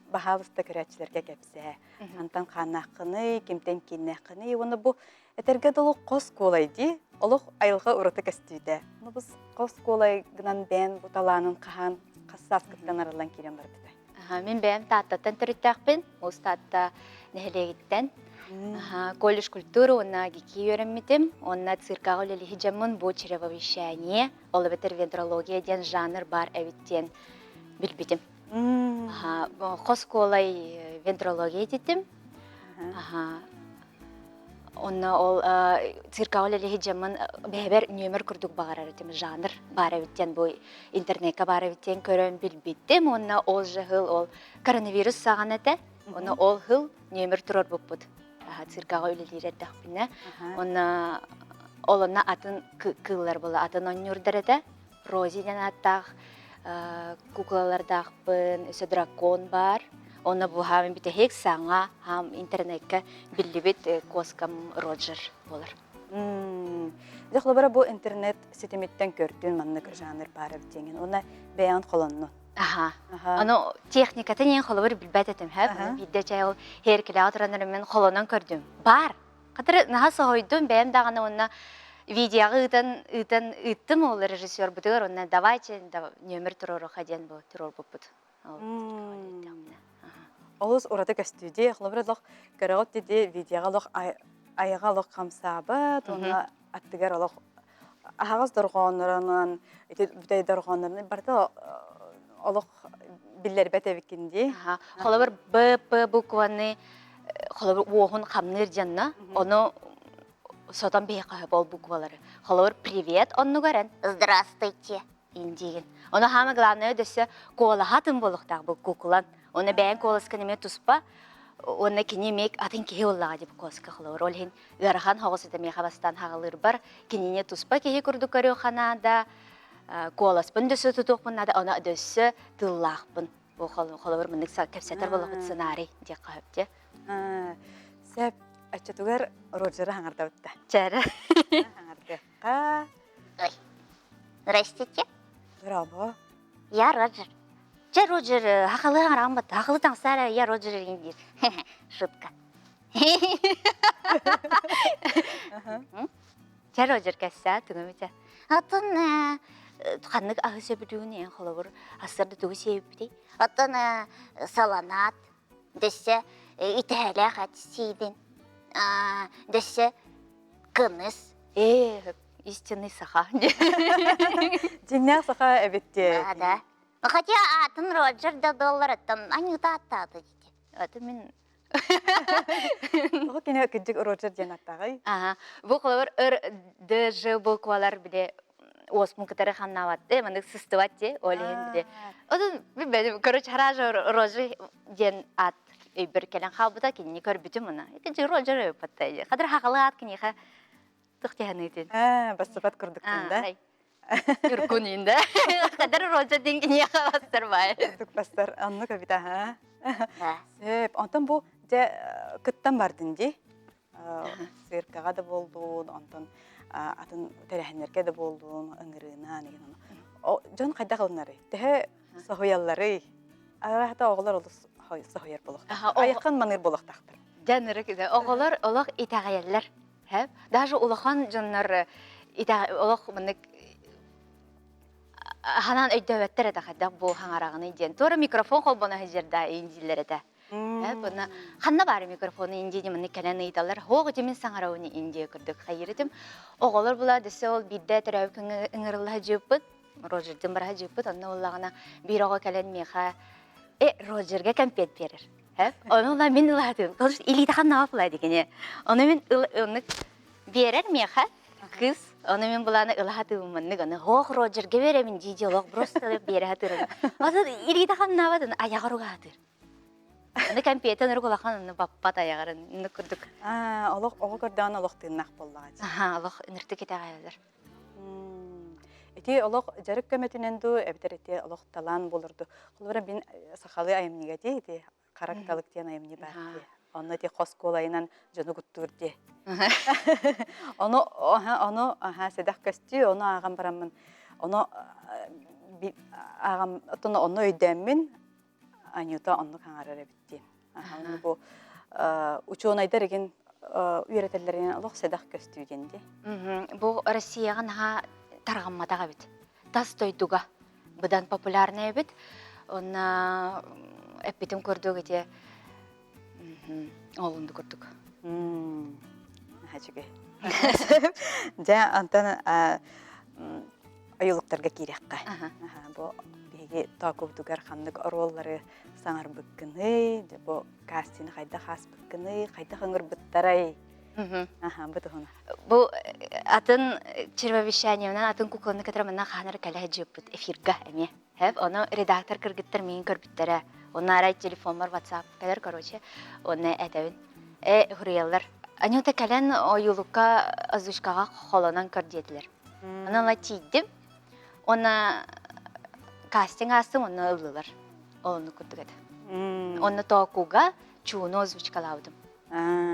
баһаалыста көрөөччүлэргэ кэпсээ. Хантан хааннааххыный, кимтэн кииннээххиний уонна бу этэргэ дылы хос куолай дии, олох айылҕа ураты көстүүтэ. Ну бу хос куолай гынан бэйэн бу талаанын хаһан хас сааскыттан арыллан киирэн барбытай? Мин бэйэм Тааттаттан төрүттээхпин, Уус Таатта нэһилиэгиттэн. Колледж культуры уонна ГИКИ үөрэммитим. Уонна циркаҕа үлэлиһи дьоммун бу чревовещание, ол эбэтэр вентрология диэн жанр баар эбит диэн билбитим. Хос куолай вентрология этитим. Онно ол циркаҕа үлэлиһи дьаммын бэйэбэр нүөмэр курдук баҕарар этим жанр баар эбит диэн бу интернекка баар эбит диэн көрөн билбитим уонна ол же хыл ол коронавирус саҕана этэ онно ол хыл нүөмэр турарбыппыт циркаҕа үлэлиир эрдэхпинэ уонна ол онно атын кыыллар була атын онньуурдар этэ Рози диэн ааттаах куклалардаахпын, өссө дракон баар. Онно бу хаам бүтэһик саҥа хаам интернеккэ биллибит куоскам Роджер буолар. Дьэ, холобура бу интернет ситимиттэн көрдүн маннык жанр баар эбит диэҥин. Уонна бэйэҕин холоннун. Аха. Аны техникатын ең холобур билбэт этим, һэ. Биирдэ чай ол һиэркилэҕэ туран мен холонон көрдүм. Бар. Хатыры наһаа соһуйдум бэйэм даҕаны уонна. видеоҕа ыытан ыытан ыыттым ол режиссербутугар онно давайте нүөмэр туруоруха диэн бу туруорбуппут. Олус ураты көстүү дии. Холобур олох көрөҕүт дии видеоҕа олох айаҕа олох хамсаабат уонна аттыгар олох аһаҕас дорҕооннорунан ити бүтэй дорҕооннорунан барыта олох биллэрбэт эбиккин дии. Холобур Б П букваны холобур уоһун хамныыр дьонно ону сотон биһиэхэ ол буквалары. Холобур привет оннугар эн здравствуйте индиигин. Ону хаама главное дөссө куолаһа атын буолуохтаах бу куклан. Уонна бэйэҥ куоласкын эмиэ туспа уонна кини эмиэ атын киһи буоллаҕа дип куоласка холобур. Ол иһин ыарахан соҕус этэ миэхэ бастаан хаҕалыырбар кинини туспа киһи курдук көрүөххэ наада, куоласпын дөссө тутуохпун наада, ону дөссө тыллаахпын. Бу холобур маннык кэпсэтэр буоллахпыт сценарий диэххэ сөп дии. Сөп. Оччотугар Роджеры хаҥардабыт да. Чээрэ. Хаҥардыахха. Ой, здрасте. Браво. Я Роджер. Чэ, Роджер, хахалы хаҥараҕын батта. Хахалы таҥсаара, я Роджер диир. Шутка. Чэ, Роджер кэссээ, тугу эмитэ. Атын ханнык аһы сөбүлүүн эн холобур ассарда тугу сиэбиппитий? Оттон саланаат, дөссө итэһэлээх эт сиибин, дөссө кымыс. Ээ, истинный саха. Дьиҥнээх саха эбит дии. Да, да. Хотя атын Роджер да долларыттан аньыыта аттаата дии. Аты мин Тоҕо кини кырдьык Роджер диэн аттааҕый? Аха. Бу холобур ыр д ж буквалар бile уоспун кытары хамнаабат э маннык сыстыбат дии ол иһин бile Отон билбэтим короче хаража Роджер диэн аат өйбөр кэлэн хаалбыта кинини көрбүтүм ына ити Роджер өйпөттө хадыр хахалы аат киниэхэ тух тиһаныытын Аа, бассыбат курдуктун да? Ньургун иин да. Хадыр Роджер диэн киниэхэ бастар баай. Курдук бастар, оннук эбит аха. Сөп. Онтон бу дьэ кыттан бардын дии. Циркаҕа да буоллун, онтон атын тэрээһиннэргэ да буоллун, ыҥырыынан игин Дьон хайдах ылынарый? Төһө соһуйалларый? Арааһата оҕолор олус соһуйар буолуохтаах. Айаххан маныыр буолуохтаахтар. Дьэ, нырык оҕолор олох итэҕэйэллэр. Даже улахан дьоннор олох маннык ханан өйдөөбөттөр этэ хайдах бу хаҥараҕыный диэн. Туора микрофон холбоно сылдьар да индииллэр этэ. Буна ханна баар микрофону индии маннык кэлэн ыйыталлар. Хоох ити мин саҥарабын индия курдук хайырытым. Оҕолор була дөссө ол биирдэ төрөөбүт ыҥырылла сылдьыппыт. Роджердын бара сылдьыппыт. Онно буоллаҕына биир оҕо кэлэн миэхэ э Роджерга кэмпиэт биэрэр. Ону ыла мин ылаатым. Илиитэ ханнаҕа була дигини. Ону мин оннук биэрэр миэхэ кыыс. Ону мин булааны ыла сатыыбын маннык аны хоох Роджерга биэрэбин дии дии олох просто биэрэ сатыырым. Атын илиитэ хамнаабатын айаҕар угаатыр. Аны кэмпиэтин ырык улахан аны баппат айаҕарын инник курдук. Аа, олох оҕо көрдөөн олох тыыннаах буоллаҕа. Аха, олох ыныртык итэҕэйэллэр. Ити олох дьарык көмөтүнэн дуу, эбэтэр ити олох талаан буолар дуу. Холобура мин сахалыы айымньыга дии ити хара кыталык диэн айымньы баар дии. Онно ити хос куолайынан дьону куттуур дии. Ону ону аха сэдэх көстүү, ону ааҕан бараммын, ону ааҕам оттон онно өйдөөммүн Анюта оннук аҥарар эбит диэн. Ону бу учуонайдар игин үөрэтэллэринэн олох сэдэх көстүү диэн дии. Бу Россияҕа наһаа тарҕамматах эбит. Тас дойдуга быдан популярный эбит. Онно эппитим курдук ити ол онду курдук. Наһаа үчүгэй. Дьэ, онтон ойуулуктарга киириэххэ. Бу биһиги тоокубутугар ханнык оруоллары саҥарбыккыный, дьэ бу кастины хайдах ааспыккыный, хайдах ыҥырбыттарай? Аха, бу туһуна. Бу атын чревовещаниенан атын кукланы кытары манна хаанар кэлэ сылдьыппыт эфирга эмиэ. Хэп, ону редактор кыргыттар миигин көрбүттэрэ. Онно арай телефоммар WhatsApp кэлэр, короче, онно этэбин. Э, хуруйаллар. Анюта кэлэн ойуулукка озвучкаҕа холонон көр диэтилэр. Онон ыла тиийдим. Уонна кастинг аастым, онно ыллылар. Ол оннук курдук этэ. Онно тоокуга чууну озвучкалаабытым.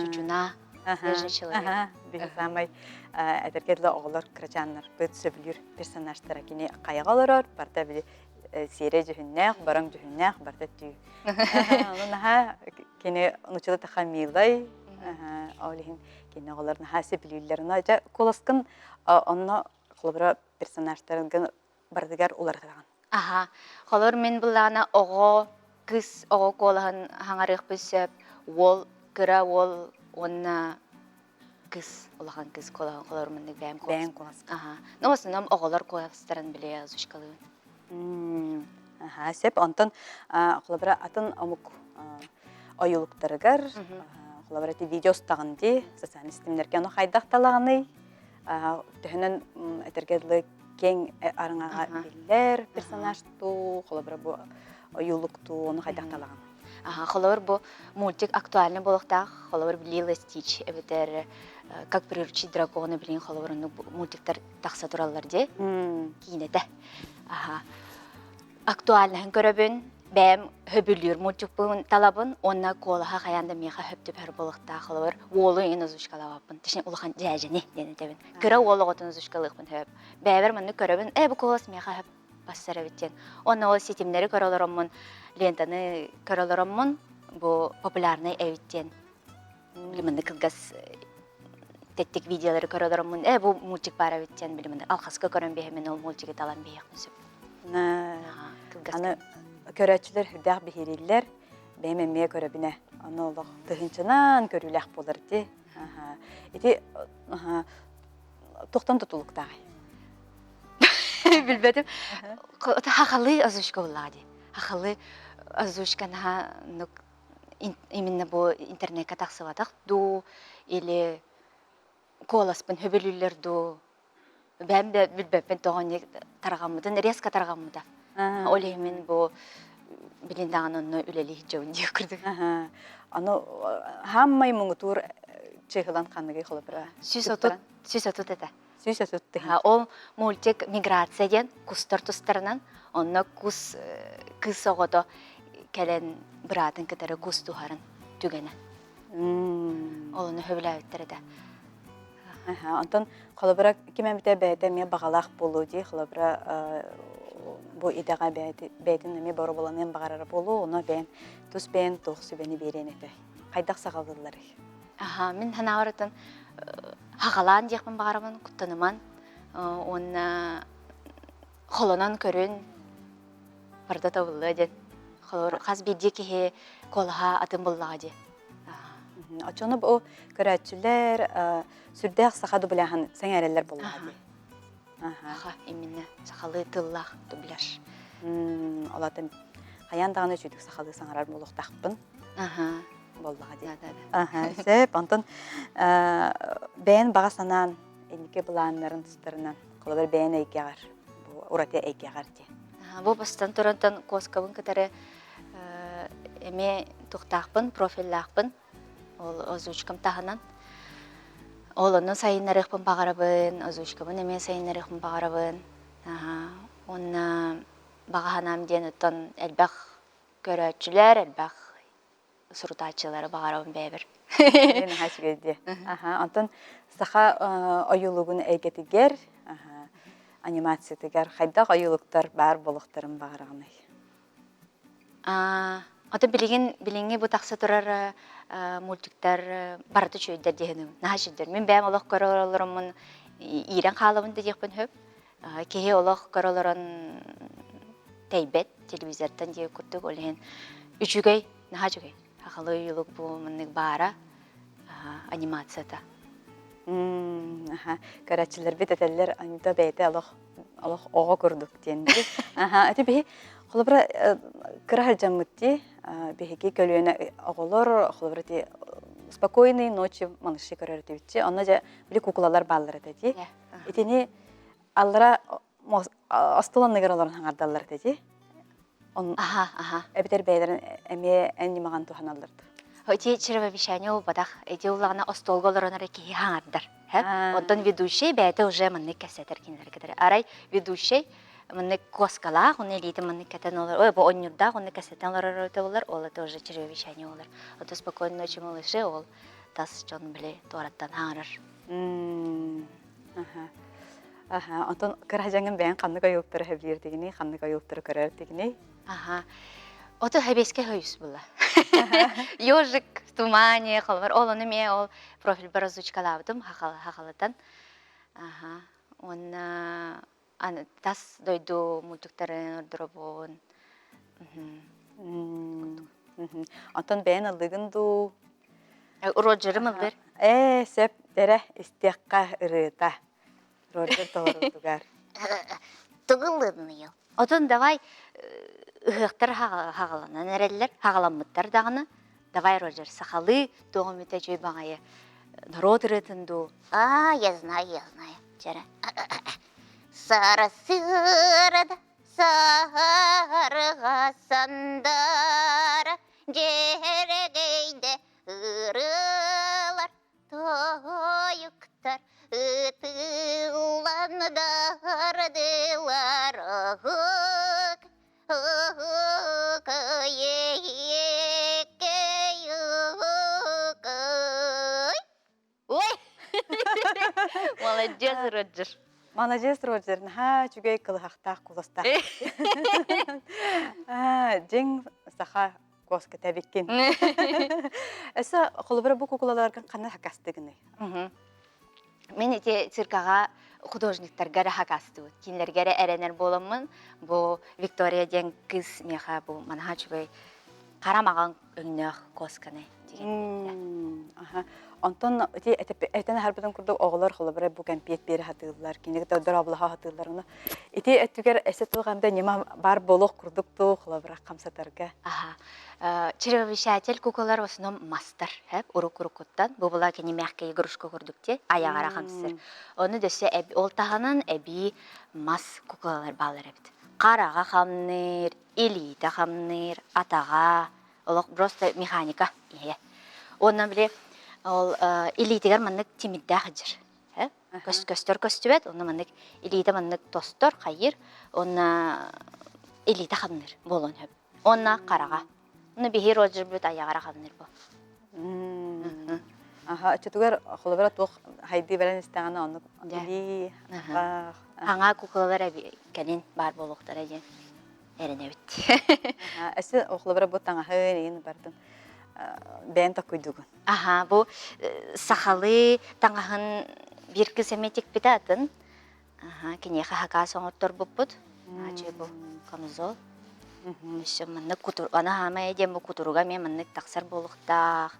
Чучуна, свежий человек. Биһи саамай эдэргэ дылы оҕолор кырачааннарбыт сөбүлүүр персонажтара кини хайаҕа олорор, барыта били сиэрэй дьүһүннээх, бороҥ дьүһүннээх, барыта түү. Ону наһаа кини нуччалыы таха милай. Ол иһин кини оҕолор наһаа сөбүлүүллэр. Онно дьэ куоласкын онно холобура персонажтаргын барытыгар уларытаҕын. Аха. Холобур мин былаана оҕо кыыс оҕо куолаһын хаҥарыахпын сөп, уол кыра уол уонна кыыс улахан кыыс куолаһын холобур маннык бэйэм Бэйэҥ куолас. Аха. Ну, в основном оҕолор куоластарын били озвучкалыыбын. Аха, сөп. Онтон холобура атын омук ойуулуктарыгар холобура ити видео устаҕын дии социальный ситимнэргэ ону хайдах талаҕыный? Төһөнөн этэргэ дылы киэҥ араҥаҕа биллэр персонаж дуу, холобура бу ойуулук дуу, ону хайдах талаҕын? Холобур бу мультик актуальный буолуохтаах. Холобур Лило Стич эбэтэр Как приручить дракона билин холобур мультиктар тахса тураллар дии киинэтэ. Аха. Актуальнаһын көрөбүн, бэйэм хөбүлүүр мультикпын талабын уонна куолаһа хайаан да миэхэ хөп түбэһэр буолуохтаах холобур уолу иҥин озвучкалаабаппын точнее улахан дьээдьэни диэн этэбин кыра уол оҕотун озвучкалыахпын сөп бэйэбэр маннык көрөбүн ээ бу куолас миэхэ хөп бассар эбит диэн уонна ол ситимнэри көрө олороммун лентаны көрө олороммун бу популярнай эбит диэн били маннык кылгас тэттик видеолары көрө олороммун ээ бу мультик баар эбит диэн били маннык алхаска көрөн биһэмин ол мультигы талан биһиэхпин сөп Аны көрөөччүлэр сүрдээх биһирииллэр, бэйэм эмиэ көрөбүнэ. Аны олох тыһыынчанан көрүүлээх буолар ди. Ити туохтан тутулуктааҕый? Билбэтим. Хахалы озвучка буллаҕа дии. Хахалы озвучка наһаа именно бу интернекка тахсыбатах дуу или куоласпын хөбүлүүллэр дуу бэйэм да билбэппин тоҕо тарҕаммытын резко тарҕаммыта ол иһин мин бу билин даҕаны онно үлэлии сылдьабын диэх курдук Аны хааммай муҥутуур чыһылан ханныгый холобура 130 этэ 130 тыһыынча. Ол мультик «Миграция» диэн кустар тустарынан, онно кус кыыс оҕото кэлэн быраатын кытары кус туһарын түгэнэ. Ол ону сөбүлээбиттэр этэ. Онтон холобура ким эмитэ бэйэтэ эмиэ баҕалаах буолуо дии, холобура бу идэҕэ бэйэтин эмиэ боруобаланыан баҕарара буолуо, ону бэйэҥ тус бэйэҥ туох сүбэни биэриэн этэй? Хайдах саҕалыылларый? Аха, мин санаабар оттон хаҕалаан диэхпин баҕарабын, куттаныман уонна холонон көрүн барыта табыллыа диэн. Холобур, хас биирдии киһи куолаһа атын буллаҕа дии. Оччону бу көрөөччүлэр сүрдээх саха дубляһын сэҥээрэллэр буоллаҕа дии. Аха, именно сахалыы тыллаах дубляж. Олатын хайаан даҕаны үчүгдүк сахалыы саҥарар буолуохтаахпын. Аха. буоллаҕа дии. Аха, сөп. Онтон бэйэн баҕа санаан инники былааннарын тустарынан холобур бэйэн эйгэҕэр бу ураты эйгэҕэр дии. Бу бастан турантан куоскабын кытары эмиэ тухтаахпын, профиллаахпын. Ол озвучкам таһынан. Ол онно сайыннарыахпын баҕарабын, озвучкабын эмиэ сайыннарыахпын баҕарабын. Уонна баҕа санаам диэн оттон элбэх көрөөччүлэр, элбэх сурутааччылары баҕарабын бэйэбэр. Наһаа үчүгэй дии. Аха, онтон саха ойуулугун эйгэтигэр, анимациятыгар хайдах ойуулуктар баар буолуохтарын баҕараҕыный? Ото билигин билиҥҥи бу тахса турар мультиктар барыта үчүгэйдэр диэһиним. Наһаа үчүгэйдэр. Мин бэйэм олох көрө олороммун иирэн хаалабын да диэхпин сөп. Киһи олох көрө олорон тэйбэт телевизортан диэ курдук ол иһин үчүгэй наһаа үчүгэй сахалыы ойуулук бу маннык баара анимацията аха көрөөччүлэрбит этэллэр Анита бэйэтэ олох олох оҕо курдук диэн аха ити биһи холобура кыра сылдьаммыт дии биһиги көлүөнэ оҕолор холобура ити спокойные ночи малыши көрөр этибитчи онно дьэ били куклалар бааллар этэ дии Итини аллара остуол анныгар олорон хаҥардаллар этэ дии. Аха, аха. Эбэтэр бэйэлэрин эмиэ эн ньымаҕын туһаналлар дуу? Ити чревовещание буолбатах. Ити улаҕана остуолга олорон эрэ киһи хаҥардар. Онтон ведущий бэйэтэ уже маннык кэпсэтэр кинилэр кытары. Арай ведущий маннык куоскалаах, уну илиитин маннык кэтэн олорор, ой, бу онньурдаах, уну кэсэтэн олорор этэ болар, ол это уже чревовещание болар. Ото спокойной ночи, малыши, ол тас дьон били туораттан хаҥарар. Аха, онтон кыра дьаҥын бэйэҥ ханнык ойуулуктары сөбүлүүр дигиний, ханнык ойуулуктары көрөр дигиний? Аха. Ото хэбиэскэ хойус була. Ежик в тумане, холобур, ол ону эмиэ ол профильбар озвучкалаабытым хахалатан. Аха. Уонна аны тас дойду мультиктарын ордоробун. Онтон бэйэн ыллыгын дуу? Роджерым ыллыр. Ээ, сөп, эрэ истиэххэ ырыата. Роджер толоруутугар. Тугу ыллыыбын Отон давай ыһыахтар хаҕаланан эрэллэр, хаҕаламмыттар даҕаны. Давай, Роджер, сахалыы туох эмитэ үчүгэй баҕайы норуот ырыатын дуу? А, я знаю, я знаю. Чара. Сара сырада, сарыга сандара, дьэрэгейде ырылар Тойуктар ытыллан дардылар оһук, оһук, еккей, оһук, Ой! Молодец, Роджер. Молодец, Роджер. Наһаа үчүгэй кылыһахтаах куластаах. Дьиҥ саха куоската эбиккин. Өссө холобура бу кукулаларгын ханна хакастыгыный? Мин ити циркаҕа художниктарга эрэ хакастыбыт. Кинилэргэ эрэ эрэнэр буоламмын, бу Виктория диэн кыыс миэхэ бу манаха үчүгэй хара маҕан өҥнөөх куосканы тигэн Аха. Онтон ити этэн аһарбытын курдук оҕолор холобура бу кэмпиэт биэрэ сатыыллар, кинигэ дорооболоһо сатыыллар. Ону ити өттүгэр эсэ туох эмдэ ньыма баар буолуох курдук дуу холобура хамсатарга. Аха. Чревовещатель куколар в основном мастар, урук-уруккуттан. Бу була кини мягкая игрушка курдук те аяҕара хамсыр. Ону дөссө ол таһынан эбии мас куколалар баалар эбит. Хараҕа хамныыр, илиитэ хамныыр, атаҕа, олох просто механика иһэ. Уонна били ол илиитигэр маннык тимирдээх сылдьар. Көстөр көстүбэт, онно маннык илиитэ маннык тостор, хайыр, уонна илиитэ хамныыр буолуон сөп. Уонна хараҕа. Уонна биһи Роджербут айаҕара хамныыр бу. Аха, оччотугар холобура туох хайдыы баран истэҕинэ оннук илии, Хаҥа кукулалар кэлин баар буолуохтара диэн эрэнэбит. Өссө холобура бу таҥаһын игин бардын бэйэн токуйдугун. Аха, бу сахалыы таҥаһын биир кыс эмиэ тикпитэ атын. Аха, киниэхэ хакаас оҥотторбуппут. Аачы бу камзол. Өссө маннык кутур, аны хаамай диэн бу кутуруга эмиэ маннык тахсар буолуохтаах.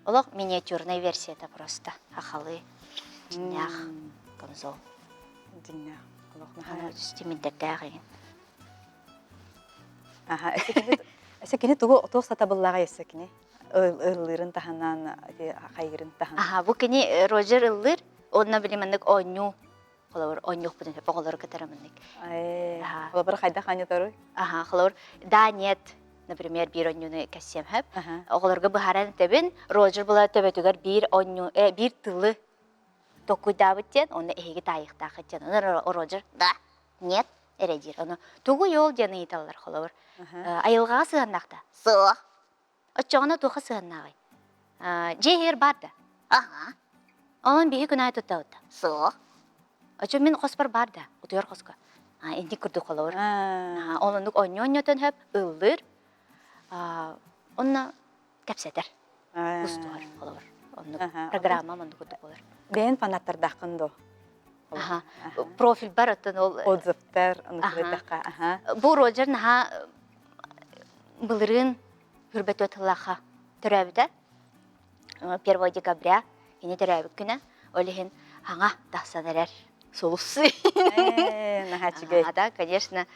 Олох миниатюрнай версията просто хахалыы дьиҥнээх камзол. Дьиҥнээх олох наһаа тимирдэрдээх игин. Аха, өссө кини тугу туох сатабыллааҕый өссө кини ыллыырын таһынан хайыырын таһынан. Аха, бу кини Роджер ыллыыр, онно били маннык оонньуу холобур оонньуохпутун сөп оҕолору кытары маннык. Холобур хайдах оонньоторуй? Аха, холобур да нет, например, биир оонньууну кэссиэм сөп. Оҕолорго быһааран этэбин, Роджер була төбөтүгэр биир оонньуу, биир тылы толкуйдаабыт диэн, онно эһиги таайыахтааххыт диэн. Онон Роджер да, нет эрэ диир. Ону тугуй ол диэн ыйыталлар холобур. Айылҕаҕа сыһыаннаах да? Суох. Оччоҕуна туохха сыһыаннааҕый? Дьиэ иһигэр баар да? Аха. Онон биһи күн аайы туттабыт да? Суох. Оччо мин хоспор баар да? Утуйар хоско. Инник курдук холобур. Ол оннук оонньуу оонньотон сөп, ыллыыр. Онно кэпсэтэр. Устуһар холобур. Оннук программа оннук курдук буолар. Бэйэн фанаттардааххын дуо? Аха. Профильбар оттон ол отзывтар ону көрдөөххө. Аха. Бу Роджер наһаа былырыын хүрбэтүө тыллаахха төрөөбүтэ. 1 декабря кини төрөөбүт күнэ. Ол иһин хаҥа тахсан эрэр сулус. Наһаа үчүгэй. Да, конечно,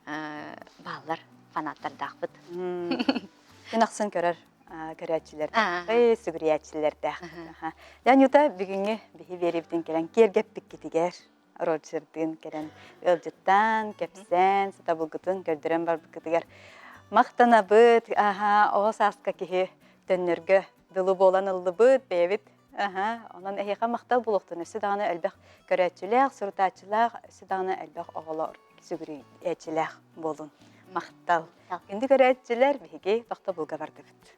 бааллар фанаттардаахпыт. Күн ахсын көрөр көрөөччүлэрдээх, сүгүрүйээччилэрдээх. Анюта бүгүҥҥү биһи биэриибитин кэлэн киэргэппиккитигэр Роджердыын кэлэн ыалдьыттаан, кэпсээн, сатабылгытын көрдөрөн барбыккытыгар махтанабыт. Аха, оҕо сааска киһи төннөргө дылы буолан ыллыбыт бэйэбит. Аха, онон эһиэхэ махтал буолуохтун. Өссө даҕаны элбэх көрөөччүлээх, сурутааччылаах, өссө даҕаны элбэх оҕолор сүгүрүйээччилээх буолун. Махтал. Күндү көрөөччүлэр, биһиги тохтобулга бардыбыт.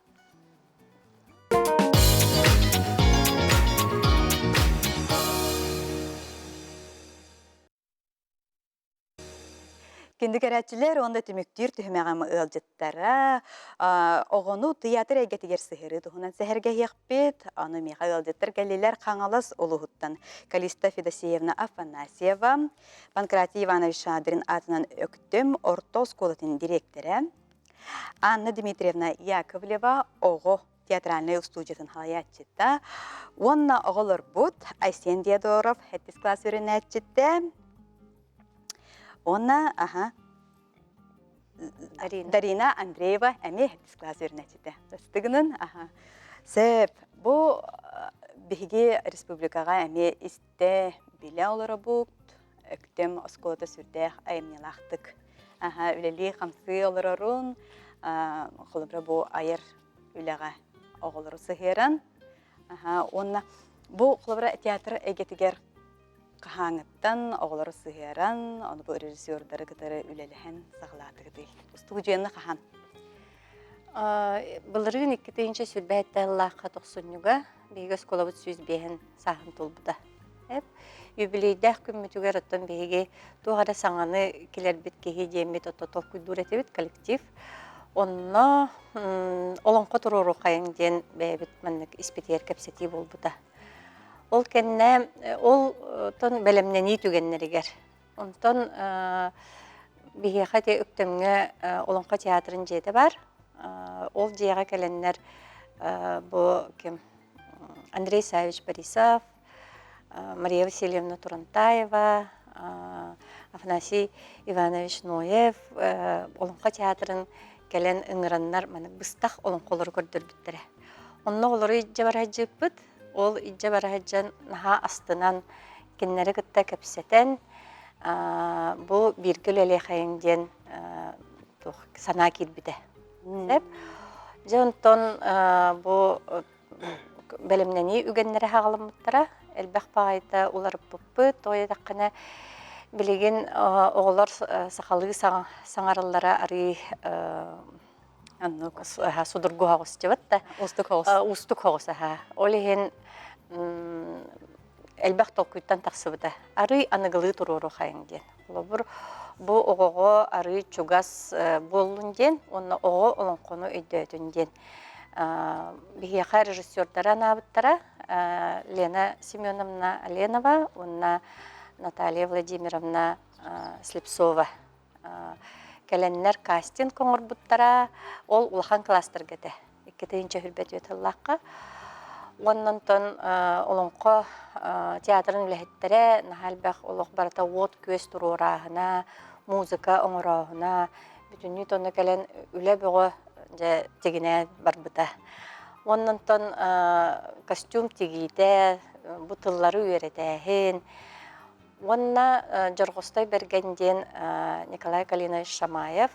Күндү көрөөччүлэр уонна түмүктүүр түһүмэҕим ыалдьыттара оҕону тыйаатыр эйгэтигэр сыһыарыы туһунан сэһэргэһиэхпит. Аны миэхэ ыалдьыттар кэллилэр Хаҥалас улууһуттан Калиста Федосеевна Афанасьева, Панкратий Иванович Шадрин аатынан Өктөм орто оскуолатын дириэктэрэ, Анна Дмитриевна Яковлева оҕо театральнай устуудьуйатын салайааччыта уонна оҕолорбут Айсен Диодоров сэттис класс үөрэнээччитэ уонна аха Дарина Андреева эмиэ сэттис класс үөрэнээччитэ. Ыстыгынын аха сөп бу биһиги республикаҕа эмиэ истэ билэ олоробут Өктөм оскуолата сүрдээх айымньылаахтык аха үлэлии-хамсыы олорорун холобура бу айар үлэҕэ оҕолору сыһыаран уонна бу холобура театр эйгэтигэр хаһааҥыттан оҕолору сыһыаран ону бу режиссердары кытары үлэлэһэн саҕалаатыгытый устуудьуйаны хаһан Былырыын 2027 сыллаахха тохсунньуга биһиги оскуолабыт 105 сааһын туолбута. Юбилейдээх күммүтүгэр оттон биһиги туох эрэ саҥаны килэрбит киһи диэммит ото толкуйдуур этибит коллектив. Онно олоҥхо туруорухайыҥ диэн бэйэбит маннык испитигэр кэпсэтии буолбута. Ол кэннэ ол тон бэлэмнэнии түгэннэригэр онтон биһиэхэ ити Өктөмҥө Олоҥхо театрын дьиэтэ баар. Ол дьиэҕэ кэлэннэр бу ким Андрей Савич Борисов, Мария Васильевна Турантаева, Афанасий Иванович Ноев Олоҥхо театрын кэлэн ыҥыраннар маны быстах олоҥхолору көрдөрбүттэрэ. Онно оҕолору илдьэ бара сылдьыппыт. Ол илдьэ бара сылдьан наһаа астынан кинилэри кытта кэпсэтэн бу бииргэ үлэлиэхэйиҥ диэн туох санаа киирбитэ. Дьэ онтон бу бэлэмнэнии үгэннэрэ хаҕаламмыттара. Элбэх баҕайыта уларыппыппыт. Тоҕо диэтэххинэ, билигин оҕолор сахалыы саҥараллара арыый оннук судургу соҕус дьыбыт да. Уустук соҕус. Уустук соҕус аһа. Ол иһин элбэх толкуйтан тахсыбыта. Арыый аныгылыы туруору хайыҥ диэн. Холобур, бу оҕоҕо арыый чугас буоллун диэн уонна оҕо олоҥхону өйдөөтүн диэн. Биһиэхэ режиссердары анаабыттара Лена Семеновна Оленова уонна Наталья Владимировна Слепцова. Кэлэннэр кастинг оҥорбуттара, ол улахан кластерга этэ. 2024 сыллаахха. Уонна онтон Олоҥхо театрын үлэһиттэрэ наһаа элбэх олох барыта уот-күөс туруорааһына, музыка оҥорооһуна, бүтүннүү онно кэлэн үлэ бөҕө дьэ тигинээн барбыта. Уонна онтон костюм тигиитэ, бу тыллары үөрэтээһин уонна Дьорҕостой Бэргэн диэн Николай Калинович Шамаев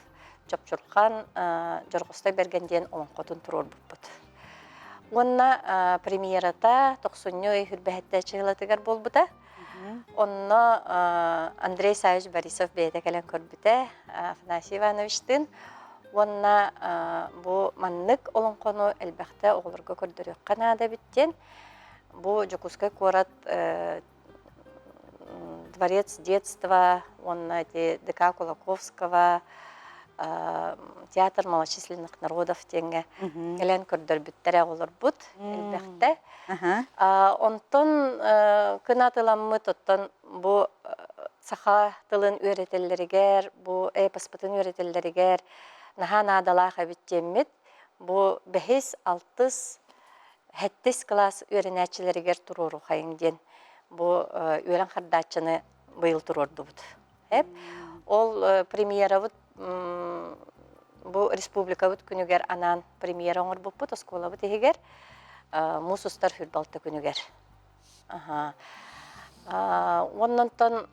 Чопчурхан Дьорҕостой Бэргэн диэн олоҥхотун туруорбуппут. Уонна премьерата тохсунньу ый хүрбэһэттэ чыһылатыгар буолбута. Онно Андрей Савич Борисов бэйэтэ кэлэн көрбүтэ Афанасий Ивановичтыын. Уонна бу маннык олоҥхону элбэхтэ оҕолорго көрдөрүөххэ наада эбит диэн бу Дьокуускай куорат Дворец детства уонна ити ДК Кулаковского театр малочисленных народов диэҥҥэ кэлэн көрдөрбүттэрэ оҕолорбут элбэхтэ. Онтон кынатыламмыт оттон бу саха тылын үөрэтэллэригэр, бу эпоспытын үөрэтэллэригэр наһаа наадалаах эбит диэммит бу бэһис, алтыс Сэттис кылаас үөрэнээччилэригэр туруорухайыҥ диэн бу үөрэн хардааччыны быйыл туруордубут. Ол премьерабыт бу республикабыт күнүгэр анаан премьера оҥорбуппут оскуолабыт иһигэр муус устар хүрбалта күнүгэр. Уоннантан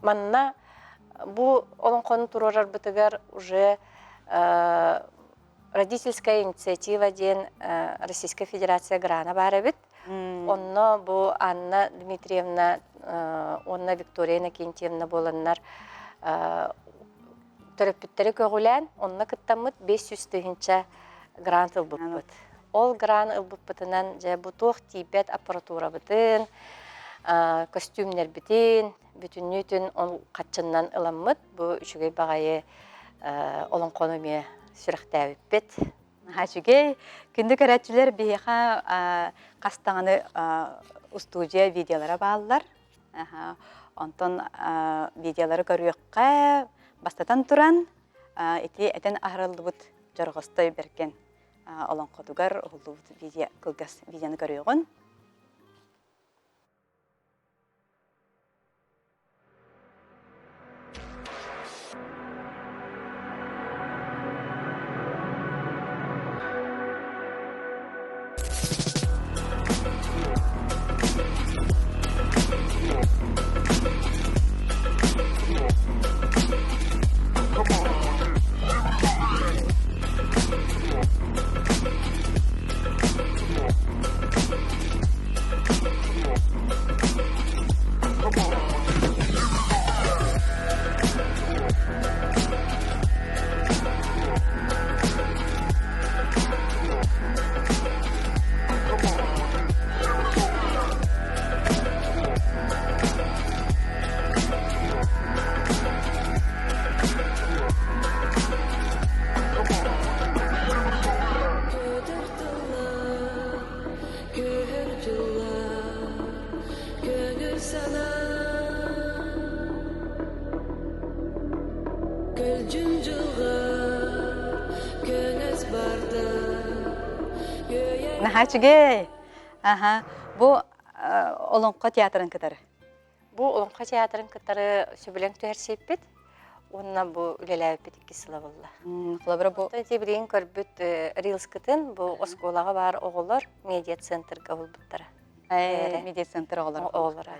манна бу олоҥхону туруорарбытыгар уже Родительская инициатива диэн Российскай Федерация грана баар эбит. Онно бу Анна Дмитриевна уонна Виктория Иннокентьевна буоланнар төрөппүттэри көҕүлээн онно кыттаммыт 500 тыһыынча грант ылбыппыт. Ол гран ылбыппытынан дьэ бу туох тиийбэт аппаратурабытын, көстүүмнэрбитин. Бүтүннүүтүн ол хаччыннан ыламмыт бу үчүгэй баҕайы олоҥхону эмиэ сүрэхтээбиппит. Үчүгэй. Күндү көрөөччүлэр биһиэхэ хас даҕаны устуудьуйа видеолара бааллар. Онтон видеолары көрүөххэ бастатан туран ити этэн аһарыллыбыт Дьорҕостой Бэргэн олоҥхотугар уһуллубут видео кылгас видеону көрүөҕүн. Көһөр дьыллар, көҥүл санаа Көлдьүн дьылҕа көҥөс барда Наһаа үчүгэй. Аха. Бу Олоҥхо театрын кытары. Бу Олоҥхо театрын кытары сөбүлэҥ түһэрсиппит уонна бу үлэлээбиппит иккис сыла буолла. Холобура бу Ити билигин көрбүт рилскытын бу оскуолаҕа баар оҕолор медиа-центрга булбуттара. Медиа-центр оҕолоро. Оҕолоро.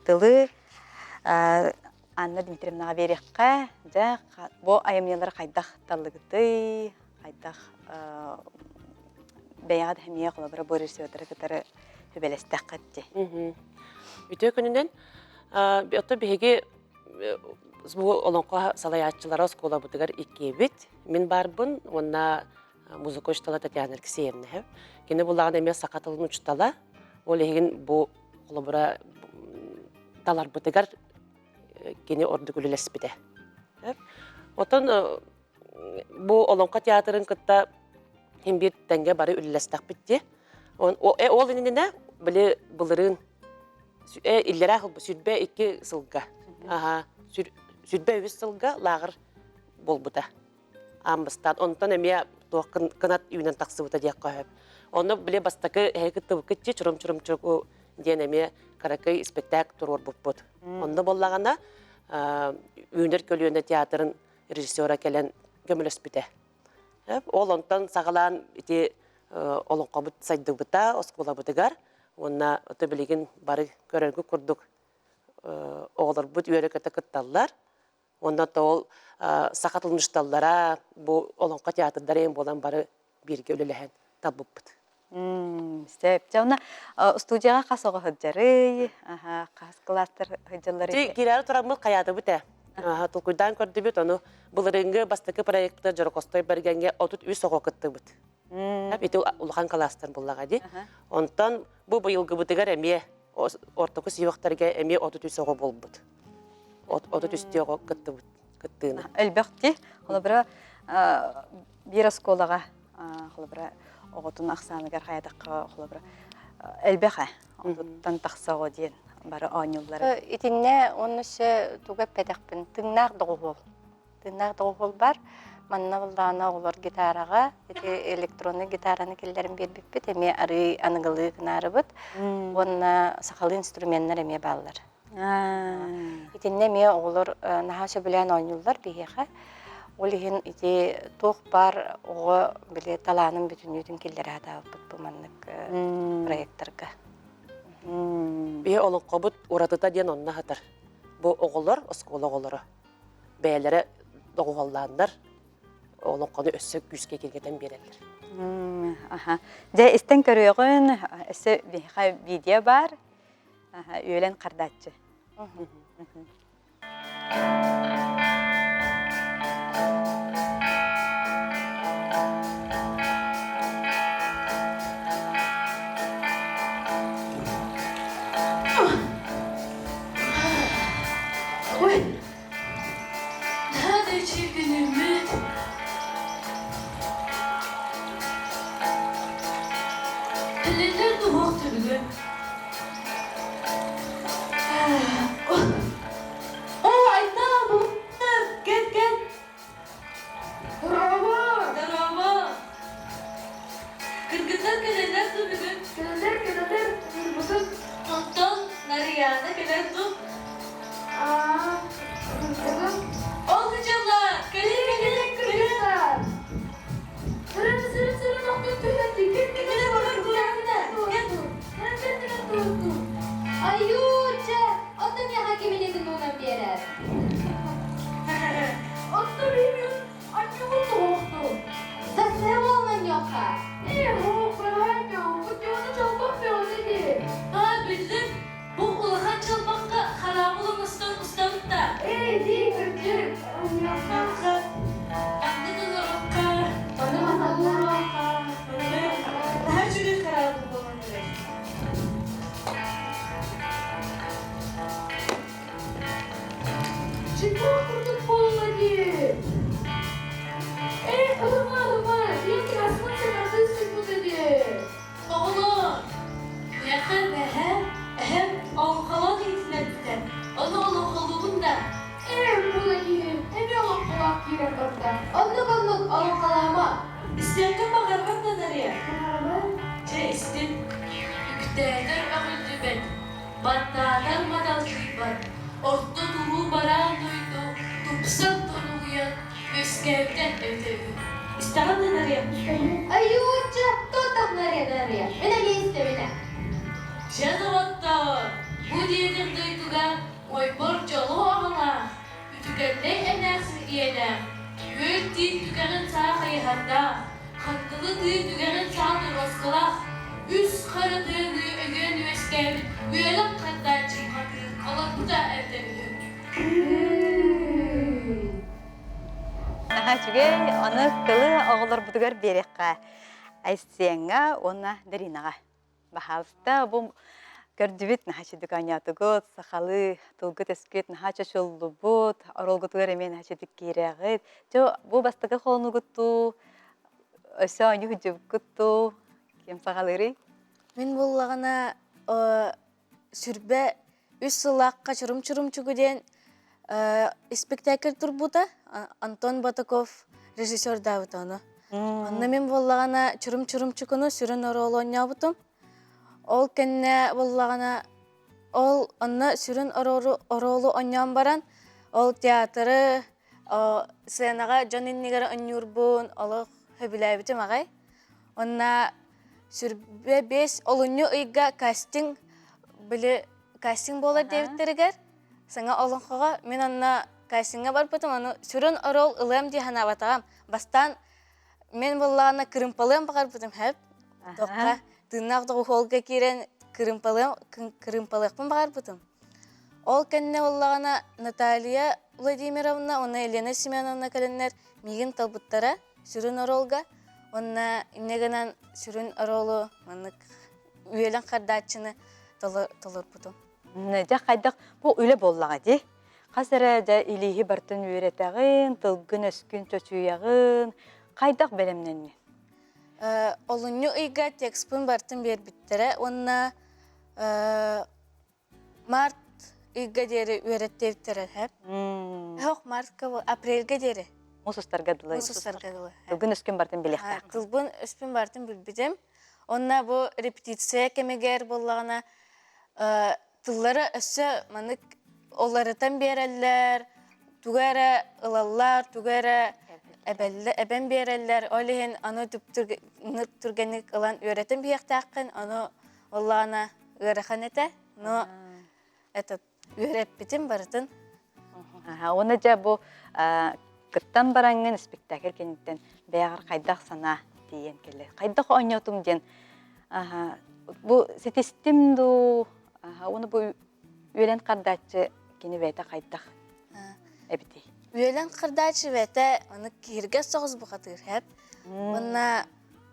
Тылы Анна Дмитриевнаҕа биэриэххэ, дьэ бу айымньылары хайдах таллыгытый, хайдах бэйэҕит эмиэ холобура бу режиссердары кытары сүбэлэстэххит дии. Үтүө күнүнэн оттон биһиги бу олоҥхо салайааччылара оскуолабытыгар иккиэбит. Мин баарбын уонна музыка учуутала Татьяна Алексеевна. Кини буллаҕына эмиэ саха тылын учуутала. Ол иһин бу холобура таларбытыгар кини ордук үлэлэспитэ. Оттон бу Олоҥхо театрын кытта иһин биир тэҥҥэ бары үлэлэстэхпит дии. Ол иннинэ били былырыын иллэрээ 22 сылга 23 сылга лааҕыр буолбута. Аан бастаан онтон эмиэ туох кынат үүнэн тахсыбыта диэххэ сөп. Онно били бастакы эһиги кыттыбыккыт чурум-чурумчуку диэн эмиэ кыракый испэктээк туруорбуппут. Онно буоллаҕына Үүнэр көлүөнэ театрын режиссера кэлэн көмөлөспүтэ. Ол онтон саҕалаан ити олоҥхобут сайдыбыта оскуолабытыгар уонна ото билигин бары көрөргүт курдук оҕолорбут үөрэ-көтө кытталлар. Уонна ол саха тылын учууталлара бу олоҥхо театрдара эҥин буолан бары бииргэ үлэлэһэн талбыппыт. Сөп. Дьэ, онно студияҕа хас оҕо сылдьарый? Хас кылаастар сылдьалларый? Киирээри тураммыт хайаатыбыт ээ. Толкуйдаан көрдүбүт, ону былырыыҥҥы бастакы проектыгар Дьорокостой Бэргэҥҥэ 33 оҕо кыттыбыт. Ити улахан кылаастар буллаҕа дии. Онтон бу быйылгыбытыгар эмиэ ортоку сүһүөхтэргэ эмиэ 33 оҕо буолбут. 33 оҕо кыттыбыт кыттыыны. Элбэх дии. Холобура, биир оскуолаҕа холобура оҕотун ахсааныгар хайатахха холобура элбэх ээ онтуттан тахса оҕо диэн бары оонньууллар Итиннэ онно өссө тугу эппэтэхпин тыҥнаах доҕуһуол тыыннаах доҕуһуол бар манна буллаҕына оҕолор гитараҕа ити электроннай гитараны киллэрэн биэрбиппит эмиэ арыый аныгылыы гынаарыбыт уонна сахалыы инструменнар эмиэ бааллар Итиннэ эмиэ оҕолор наһаа сөбүлээн оонньууллар биһиэхэ. Ол иһин ити туох баар оҕо били талаанын бүтүннүүтүн киллэрэ сатаабыппыт бу маннык проекторга. Биһи олоҥхобут уратыта диэн онно сытар. Бу оҕолор, оскуола оҕолоро бэйэлэрэ доҕуһуоллааннар олоҥхону өссө күүскэ киэргэтэн биэрэллэр. Аха. Дьэ, истэн көрүөҕүн, өссө биһиэхэ видео баар. Үөлэн хардааччы. Кэллилэр туһах түбүгү. Оо, Айта, бултар, кэл, кэл. Дорообо, дорообо. Кыргыттар кэлэллэр түбүгүн. Кэлэллэр, кэлэллэр, ньурбутун. Онтон Нарыйаана кэлэр дуу? Аа, Ол дьылла, кэлин, кэлин, кыргыттар. Айууча, оттон миэхэ киминитин уунан биэрэр? Оттон биһиги анньугун туһуохту. Сасыа буолан анньуохха. Ээ, бу чолбох бөҕөтө дии. Аа, биллим. Бу улахан чолбоххо хараабыл оҥостон устабыт да. Ээ, дии, кырдьык. Анньуохха. Аннык олоруохха. Ону олоруохха. Наһаа үчүгэй хараабыл буолан эрэр. Чипок курдук буолла дии. Ээ, ылыма, ылыма, диэн кырасмын саҥардыы сыппыта дии. Оҕолоор, миэхэ эһэм, эһэм олоҥхолоон иһитиннэрбитэ. Ону олоҥхолуубун да. Ээ, була киһи, эмиэ олоҥхолоох киирэн барда. Оннук-оннук олоҥхолоомо. Истиэххэ баҕарбат да Нарыйа. Чэ, истин. Үктээтэр өҕүллүбэт, баттаатар мадалдьыйбат, орто туруу бараан дойду тупсан торулуйан үөскээбитэ эбитэ үһү. Истэҕин да Нарыйа? Айуучча, туттах Нарыйа, Нарыйа, мин эмиэ истэбинэ. Дьэ, доҕоттоор, бу диэтэх дойдуга ойбор дьолу аҕалаах, үтүгэннэй эмээхсин ийэлээх, үөл тиит түгэҕин саа хайыһардаах, хандылы тыы түгэҕин саа торуоскалаах, үс хара тыаны өгөөн үөскээбит үөлэх хардааччы хатыыр олорбута эбитэ үһү. Наһаа үчүгэй, аны тылы оҕолорбутугар биэриэххэ. Айсеҥҥа уонна Даринаҕа. Баһаалыста, бу көрдүбүт, наһаа үчүгдүк оонньоотугут, сахалыы тылгыт-өскүт наһаа чочуллубут, оруолгутугар эмиэ наһаа үчүгдүк киирэҕит. Чэ, бу бастакы холонугуттуу, өссө оонньуу сылдьыбыккыттуу, ким саҕалыырый? Мин буллаҕына сүрбэ үс сыллаахха Чурум-чурумчугу диэн испэктээкил турбута. Антон Батаков режиссердаабыта ону. Онно мин буоллаҕына Чурум-чурумчукуну сүрүн оруолу оонньообутум. Ол кэннэ буоллаҕына ол онно сүрүн оруолу оонньоон баран ол театры сценаҕа дьон иннигэр оонньуурбун олох сөбүлээбитим аҕай. Онно сүрбэ биэс олунньу ыйга кастинг били кастинг буолар диэбиттэригэр саҥа олоҥхоҕо мин онно кастиҥҥа барбытым ону сүрүн оруол ылыам дии санаабатаҕым бастаан мин буоллаҕына кырыымпалыам баҕарбытым сөп туохха тыыннаах доҕуһуолга киирэн кырыымпалыам кырыымпалыахпын баҕарбытым ол кэннэ буоллаҕына Наталья Владимировна уонна Елена Семеновна кэлэннэр миигин талбыттара сүрүн оруолга уонна инньэ гынан сүрүн оруолу маннык үөлэн хардааччыны толорбутум. Дьэ хайдах бу үлэ буоллаҕа дии. Хас эрэ дьэ илииһи бартын үөрэтэҕин, тылгын-өскүн чочуйаҕын, хайдах бэлэмнэннин? Олунньу ыйга текспын бартын биэрбиттэрэ уонна Март ыйга диэри үөрэттиэбиттэрэ сөп. Ох, мартка апрельга диэри. Мус устарга дылы. Мус устарга дылы. Тылгын өскүн бартын билиэхтээх. Тылбын өспүн бартын билбитим. Онна бу репетиция кэмигэр буоллаҕына тыллары өссө маннык оларытан биэрэллэр, тугу эрэ ылаллар, тугу эрэ эбэн биэрэллэр. Ол иһин аны түргэнник ылан үөрэтэн биһиэхтээххин, ону Оллаана ыарахан этэ, но этот үөрэппитим барытын. Уонна дьэ бу кыттан бараҥҥын спектакль кэнниттэн бэйэҕэр хайдах санаа тиийэн кэллэ? Хайдах оонньоотум диэн бу ситистим дуу, уонна бу үөлэн хардааччы кини бэйэтэ хайдах эбитий? Үөлэн хардааччы бэйэтэ аны киһиргэс соҕус бухатыыр хэп. Уонна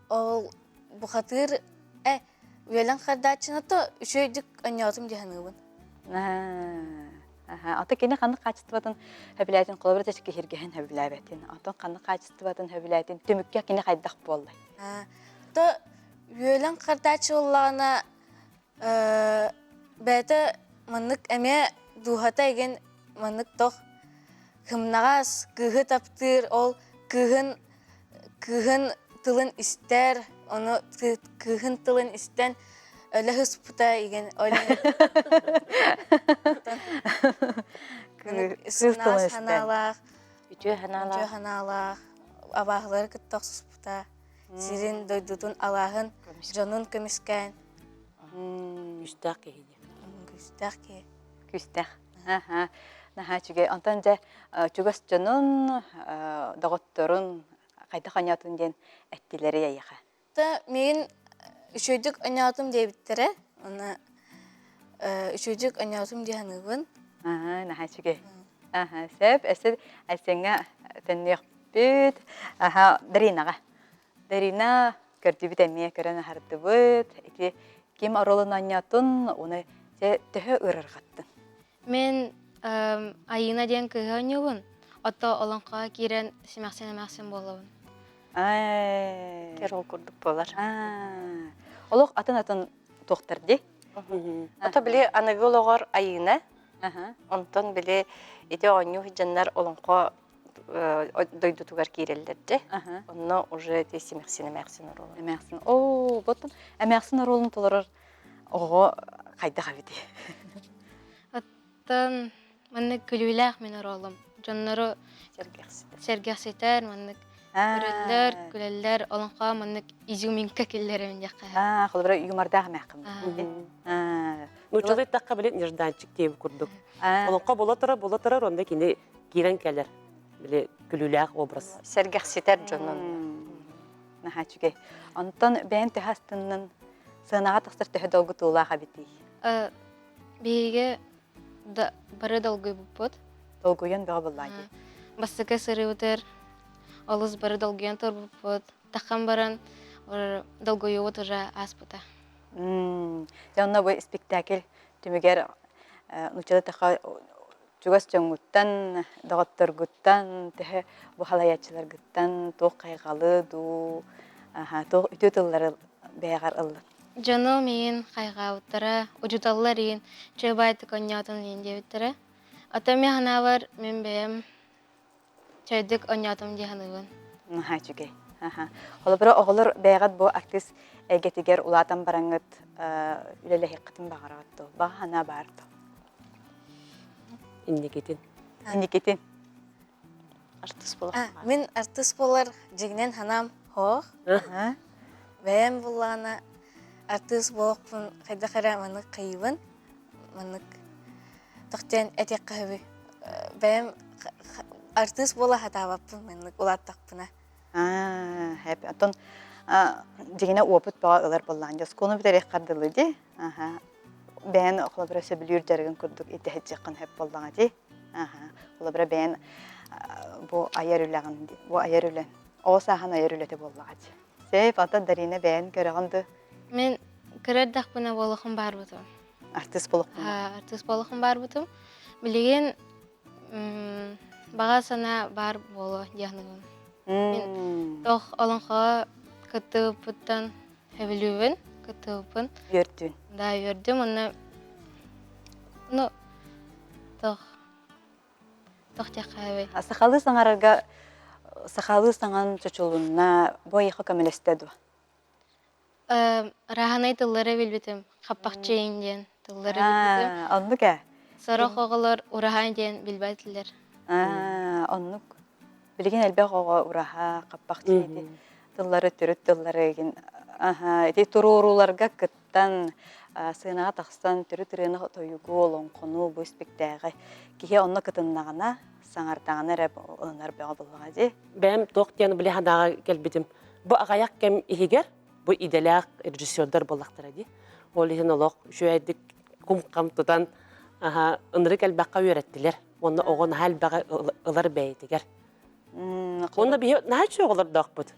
ол бухатыыр э үөлэн хардааччыны то үчүгэйдик оонньоотум дии саныыбын. Ата кини ханнык хаачыстыбатын сөбүлээтин холобура тэс киһиргэһин сөбүлээбэтин. Онтон ханнык хаачыстыбатын сөбүлээтин түмүккэ кини хайдах буоллай? То Үөлэн хардааччы буоллаҕына бэйэтэ маннык эмиэ дууһата игин маннык тох кымнаҕас кыыһы таптыыр ол кыыһын кыыһын тылын истэр ону кыыһын тылын истэн өлө сыспыта игин ол Кыыс тылын истэн. санаалаах Үтүө санаалаах. үтүө санаалаах абааһылары кытта охсуспута сирин дойдутун алааһын дьонун көмүскээн Күүстээх киһи дии. Күүстээх киһи. Күүстээх. Аха. Наһаа үчүгэй. Онтон дьэ чугас дьонун, доҕотторун хайдах оонньоотун диэн эттилэрий эйиэхэ? Та миигин үчүгэйдик оонньоотум диэбиттэрэ. Уонна үчүгэйдик оонньоотум дии саныыбын. Аха, наһаа үчүгэй. Аха, сөп. Өссө Айсеҥҥа төннүөхпүт. Аха, Даринаҕа. Дарина көрдүбүт эмиэ көрөн аһардыбыт. Ити ким оруолун оонньоотун, уну төһө ыарырҕаттын? Мин Айыына диэн кыыһы оонньуубун. Ото олоҥхоҕо киирэн симэхсин эмээхсин буолабын. Керол курдук буолар. Олох атын-атын туохтар дии. Ото били аныгы олоҕор Айыына. Онтон били ити оонньуу сылдьаннар олоҥхо дойдутугар киирэллэр дьэ. Онно уже ити симэхсин эмээхсин оруолун. Эмээхсин. Оо, ботун эмээхсин оруолун толорор оҕо хайдах эбитий? Оттон маннык күлүүлээх мин оруолум. Дьоннору Сэргэхситэр. сэргэхситэр, маннык көрөллөр, күлэллэр, олоҥхоҕо маннык изюминка киллэрэбин диэххэ. Аа, холобура юмордаах эмээххин. Аа. Нууччалыы эттэххэ били нежданчик диэбит курдук. Олоҥхо була турар, була турар, онно кини киирэн кэлэр. Били күлүүлээх образ. Сэргэхситэр дьонун. Наһаа үчүгэй. Онтон бэйэн төһө астыннын, сыанаҕа тахсар төһө долгутуулаах эбитий? Биһиги да бары долгуйбуппут. Долгуйан бөҕө буоллаа дии. Бастакы сырыыбытыгар олус бары долгуйан турбуппут. Таххан баран долгуйуубут уже ааспыта. Дьэ онно бу спектакль түмүгэр нууччалыы таха чугас дьоҥҥуттан, доҕотторгуттан, төһө бу халайааччыларгыттан туох хайҕалы дуу, туох үтүө тыллары бэйэҕэр ыллын? Дьонум иин хайҕаабыттара, учууталлар иин үчүгэй баайтык оонньоотун иин диэбиттэрэ. Оттон мин санаабар мин бэйэм чэйдик оонньоотум дии саныыбын. Наһаа үчүгэй. Холобура, оҕолор бэйэҕит бу артыыс эйгэтигэр улаатан бараҥҥыт үлэлэһиэххитин баҕараҕыт дуо? Баҕа санаа баар дуо? Инникитин. Инникитин. Артыыс буолар. Мин артыыс буолар дьиҥинэн санаам суох. Бэйэм буллаҕына артыыс буолуохпун хайдах эрэ маннык хайыыбын. Маннык тохтен этиэххэ сөбүй. Бэйэм артыыс буола сатаабаппын маннык улааттахпына. Аа, хэп. Оттон дьиҥинэ опыт бөҕө ылар буоллаҕын. Дьэ, оскуоланы бүтэриэххэр дылы дии. Аха. Бэйэн холобура сөбүлүүр дьарыгын курдук итэһэдьиэххин сөп буоллаҕа дии. Аха. Холобура бэйэн бу айар үлэҕин бу айар үлэн оҕо сааһын айар үлэтэ буоллаҕа дии. Сөп, оттон Дарина бэйэн көрөҕүн дуу? Мин кыра эрдэхпинэ буолуохум баарбытым. Артыыс буолуоххун Артыыс буолуохум баарбытым. Билигин баҕа санаа баар буолуо дии саныыбын. Мин туох олоҥхоҕо кыттыбыппыттан сөбүлүүбүн, кыттыбыппын. Үөрдүн. Да, үөрдүм уонна ну туох туох диэххэ эбий. Сахалыы саҥарарга сахалыы саҥан чочулунна, бу эйиэхэ көмөлөстө дуо? Ырааһынай тыллары билбитим. Хаппахчыйын диэн тыллары билбитим. Оннук ээ. Сорох оҕолор ураһа диэн билбэтилэр. Оннук. Билигин элбэх оҕо ураһа, хаппахчы ити тыллары, төрүт тыллары игин ити туруорууларга кыттан, сыанаҕа тахсан төрүт ырыаны тойугу, олоҥхону бу испиктээҕи киһи онно кытыннаҕына, саҥардаҕына эрэ ылынар бөҕө буоллаҕа дии. Бэйэм туох диэн били санааҕа кэлбитим. Бу аҕыйах кэм иһигэр бу идэлээх режиссердар буоллахтара дии. Ол иһин олох үчүгэйдик кум-хам тутан ынырык элбэххэ үөрэттилэр. Уонна оҕо наһаа элбэҕи ылар бэйэтигэр. Уонна биһи наһаа үчүгэй оҕолордоохпут.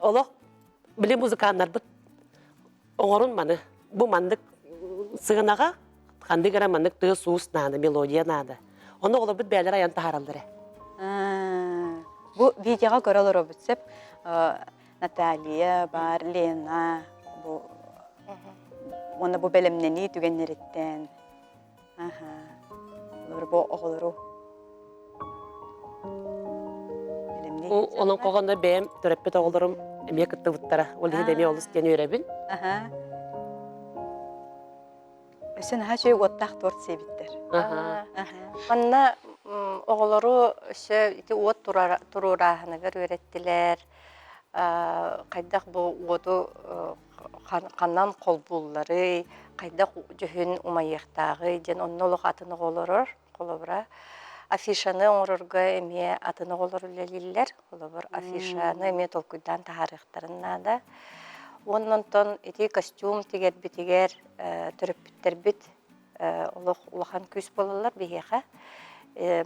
Олох били музыканнарбыт оҥорун маны. Бу маннык сыанаҕа ханнык эрэ маннык тыас-уус наада, мелодия наада. Ону оҕолорбут бэйэлэрэ айан таһаараллар ээ. Бу видеоҕа көрө олоробут сөп. Наталья бар, Лена бу уонна бу бэлэмнэнии түгэннэриттэн аха олор бу оҕолору бэлэмнии Олоҥхоҕо бэйэм төрөппүт оҕолорум эмиэ кыттыбыттара. Ол иһин эмиэ олус диэн үөрэбин. Аха. Өссө наһаа үчүгэй уоттаах торт сиэбиттэр. Манна оҕолору өссө ити уот туруорааһыныгар үөрэттилэр. Хайдах бу уоту ханан холбуулларый, хайдах дьүһүн умайыахтааҕый диэн онно олох атын оҕолорор холобура. Афишаны оҥорорго эмиэ атын оҕолор үлэлииллэр. Холобур, афишаны эмиэ толкуйдаан таһаарыахтарын наада. Уонна онтон ити костюм тигэрбитигэр төрөппүттэрбит олох улахан күүс буолаллар биһиэхэ.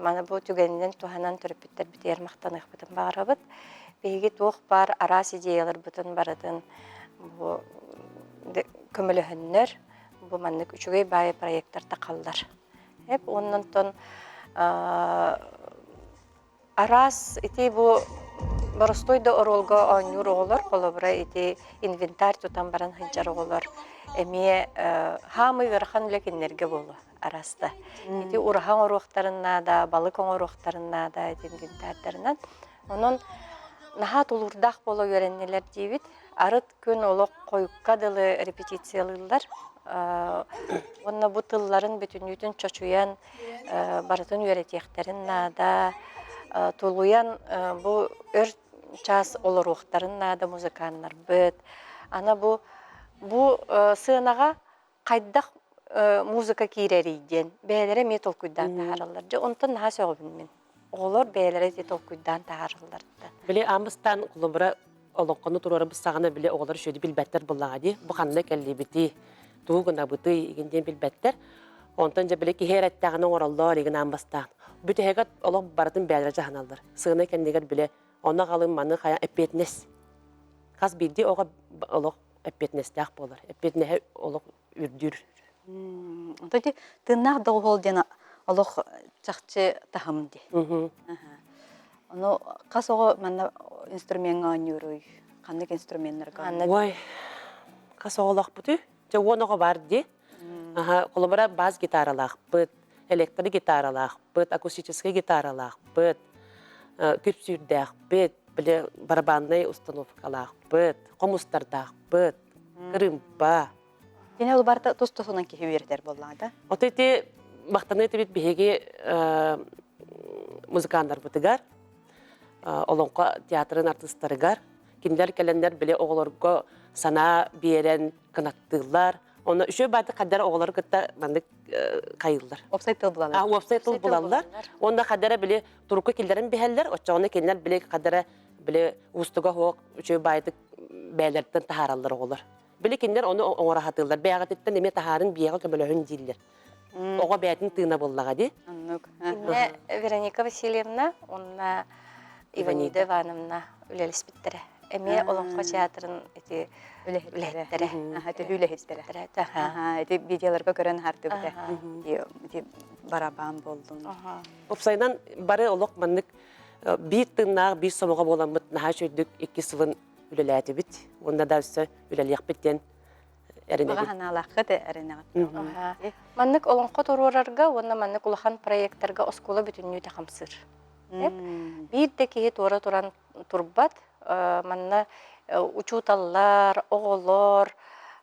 Маны бу түгэнинэн туһанан төрөппүттэрбитигэр махтаныахпытын баҕарабыт. Биһиги туох баар араас идеяларбытын барытын бу көмөлөһөннөр бу маннык үчүгэй баайы проектар тахаллар. Эп уонна онтон Араас ити бу боростуой да оруолга оонньуур оҕолор, холобура ити инвентарь тутан баран сылдьар оҕолор эмиэ хаамый ыарахан үлэ кинилэргэ буолуо араста. Ити ураһа оҥоруохтарын наада, балык оҥоруохтарын наада ити инвентарьдарынан. Онон наһаа тулуурдаах буола үөрэннилэр диибит. Арыт күн олох хойукка дылы репетициялыыллар. Уонна бу тылларын бүтүннүүтүн чочуйан барытын үөрэтиэхтэрин наада. Тулуйан бу өр чаас олоруохтарын наада музыканнарбыт. Ана бу бу сыанаҕа хайдах музыка киирэрий диэн бэйэлэрэ эмиэ толкуйдаан таһаараллар. Дьэ онтон наһаа сөҕөбүн мин. Оҕолор бэйэлэрэ ити толкуйдаан таһааралларыттан. Били аамыстаан холобура олоҥхону туруорабыт саҕана били оҕолор үчүгэйдик билбэттэр буоллаҕа дии. Бу ханна кэллибитий, тугу гынабытый игин диэн билбэттэр. Онтон дьэ били киһи эрэттэҕинэ оҥороллор игин аан бастаан. Бүтэһигэ олох барытын бэйэлэрэ дьаһаналлар. Сыана кэннигэр били ону аҕалын маны хайа эппиэтинэс. Хас биирдии оҕо олох эппиэтинэстээх буолар. Эппиэтинэһэ олох үрдүүр. Онто ити тыыннаах доҕуһуол диэн олох чахчы таһым дии. Ону хас оҕо манна инструмеҥҥа оонньууруй? Ханнык инструменнарга Ой, хас оҕолоохпутуй? Дьэ уон оҕо бар дии. Аха, холобура бас гитаралаахпыт, электрогитаралаахпыт, акустическай гитаралаахпыт, күпсүүрдээхпит, били барабаннай установкалаахпыт, хомустардаахпыт, кырыымпа. Кини ол барыта тус-тусунан киһи үөрэтэр буоллаҕа да? Ото ити махтаныы этибит биһиги музыканнарбытыгар, Олоҥхо театрын артыыстарыгар. Кинилэр кэлэннэр били оҕолорго санаа биэрэн кынаттыыллар. Онно үчүгэй баайдык хаддара оҕолору кытта маннык хайыыллар. Уопсай тыл булаллар. А, уопсай тыл булаллар. Уонна хаддара били турукка киллэрэн биһэллэр. Оччоҕуна кинилэр били хаддара били уустуга суох үчүгэй баайдык бэйэлэриттэн таһаараллар оҕолор. Били кинилэр ону оҥоро сатыыллар. Бэйэҕититтэн эмиэ таһаарын биэҕэ көмөлөһүн дииллэр. Оҕо бэйэтин тыына буоллаҕа дии. Оннук. Иннэ Вероника Васильевна уонна Иванида Ивановна үлэлэспиттэрэ. Эмиэ Олоҥхо театрын ити үлэһиттэрэ. Төһүү үлэһиттэрэ. Ити видеоларга көрөн аһардыбыта. Ити барабан буоллун. Уопсайынан бары олох маннык биир тыыннаах, биир сомоҕо буоламмыт наһаа үчүгдүк икки сылын үлэлээтибит. Уонна да өссө үлэлиэхпит диэн эрэнэбит. Баҕа санаалааххыт эрэнэҕит. Маннык олоҥхо туруорарга уонна маннык улахан проектарга оскуола бүтүннүүтэ хамсыыр. Биир да киһи туора туран турбат. Манна учууталлар, оҕолор,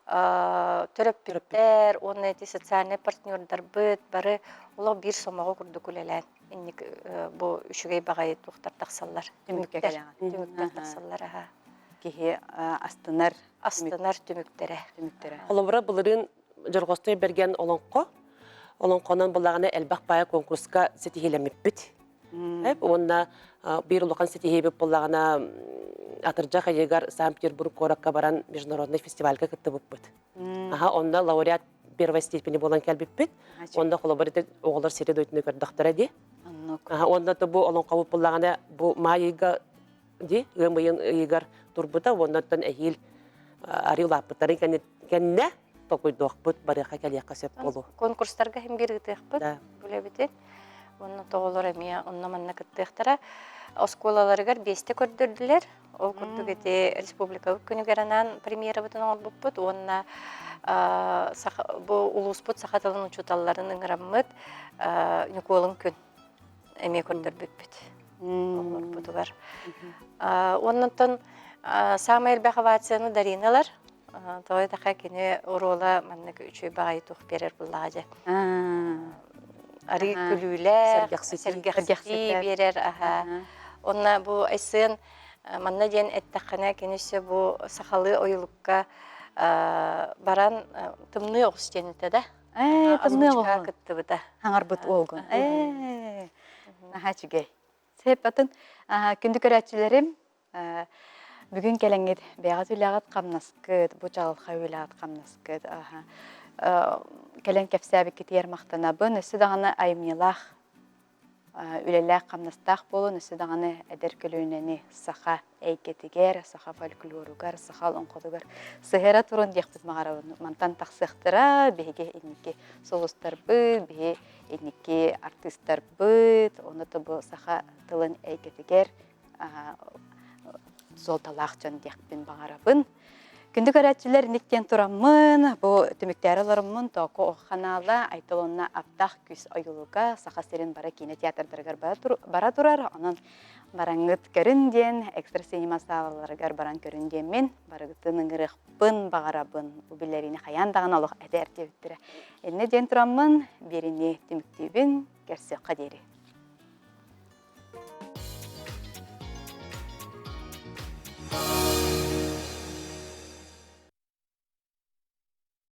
төрөппүттэр уонна ити социальнай партнердарбыт бары олох биир сомоҕо курдук үлэлээн инник бу үчүгэй баҕайы туохтар тахсаллар. Түмүккэ Түмүктэр тахсаллар аха. Киһи астынар астынар түмүктэрэ. Түмүктэрэ. Холобура былырыын Дьорҕостой Бэргэн олоҥхо олоҥхонон буллаҕына элбэх баайа конкурска ситиһиилэммиппит. Уонна биир улахан ситиһиибит буоллаҕына атырдьах ыйыгар Санкт-Петербург куоракка баран международный фестивальга кыттыбыппыт. Аха, онно лауреат первой степени буолан кэлбиппит. Онно холобур ити оҕолор сири дойдуну көрдөхтөрө дии. Аха, уонна бу олоҥхобут буллаҕына бу маай ыйга дии ыам ыйын ыйыгар турбута уоннаттан эһиил арыы улааппыттарын кэннэ толкуйдуохпут барыахха кэлиэххэ сөп буолуо. Конкурстарга иһин биир ыытыахпыт үлэбитин. Уонна оҕолор эмиэ онно-манна кыттыахтара. Оскуолаларыгар биэстэ көрдөрдүлэр. Ол курдук ити республикабыт күнүгэр анаан премьерабытын оҥорбуппут уонна бу улууспут саха тылын учууталларын ыҥыраммыт Ньукуолун күн эмиэ көрдөрбүппүт оҕолорбутугар. Уоннаттан саамай элбэх овацияны Дарина ылар. Тоҕо диэтэххэ кини оруола маннык үчүгэй баҕайы туох биэрэр буллаҕа дьэ. Арыы күлүүлээх, сэргэхситии биэрэр аһа. Онно бу Айсен манна диэн эттэххинэ кини өссө бу сахалыы ойулукка баран тымныы оҕус диэн этэ да. Ээ, тымныы оҕуһу кыттыбыта. Хаҥарбыт уолгун. Ээ, наһаа үчүгэй. Сөп атын күндү көрөөччүлэрим, бүгүн кэлэҥҥит бэйэҕит үлэҕит хамнаскыт, бу чаҕылхай үлэҕит хамнаскыт. Кэлэн кэпсээбиккитигэр махтанабын. Өссө даҕаны айымньылаах үлэлээх-хамнастаах буолун, өссө даҕаны эдэр көлүөнэни саха эйгэтигэр, саха фольклоругар, саха олоҥхотугар сыһыара турун диэхпит баҕарабын. Мантан тахсыахтара биһиги инники сулустарбыт, биһи инники артыыстарбыт, ону да бу саха тылын эйгэтигэр суолталаах дьон диэхпин баҕарабын. Күндү көрөөччүлэр, инник диэн тураммын, бу түмүктээри олороммун Токо ханаала Айтал уонна Аптаах күүс ойуулуга Саха сирин бары киинэ театрдарыгар бара турар. Онон бараҥҥыт көрүн диэн, экстра синема саалаларыгар баран көрүн диэммин, барыгытын ыҥырыахпын баҕарабын. Бу биллэриини хайаан даҕаны олох этээр диэбиттэрэ. Иннэ диэн тураммын, биэриини түмүктүүбүн, көрсүөххэ диэри.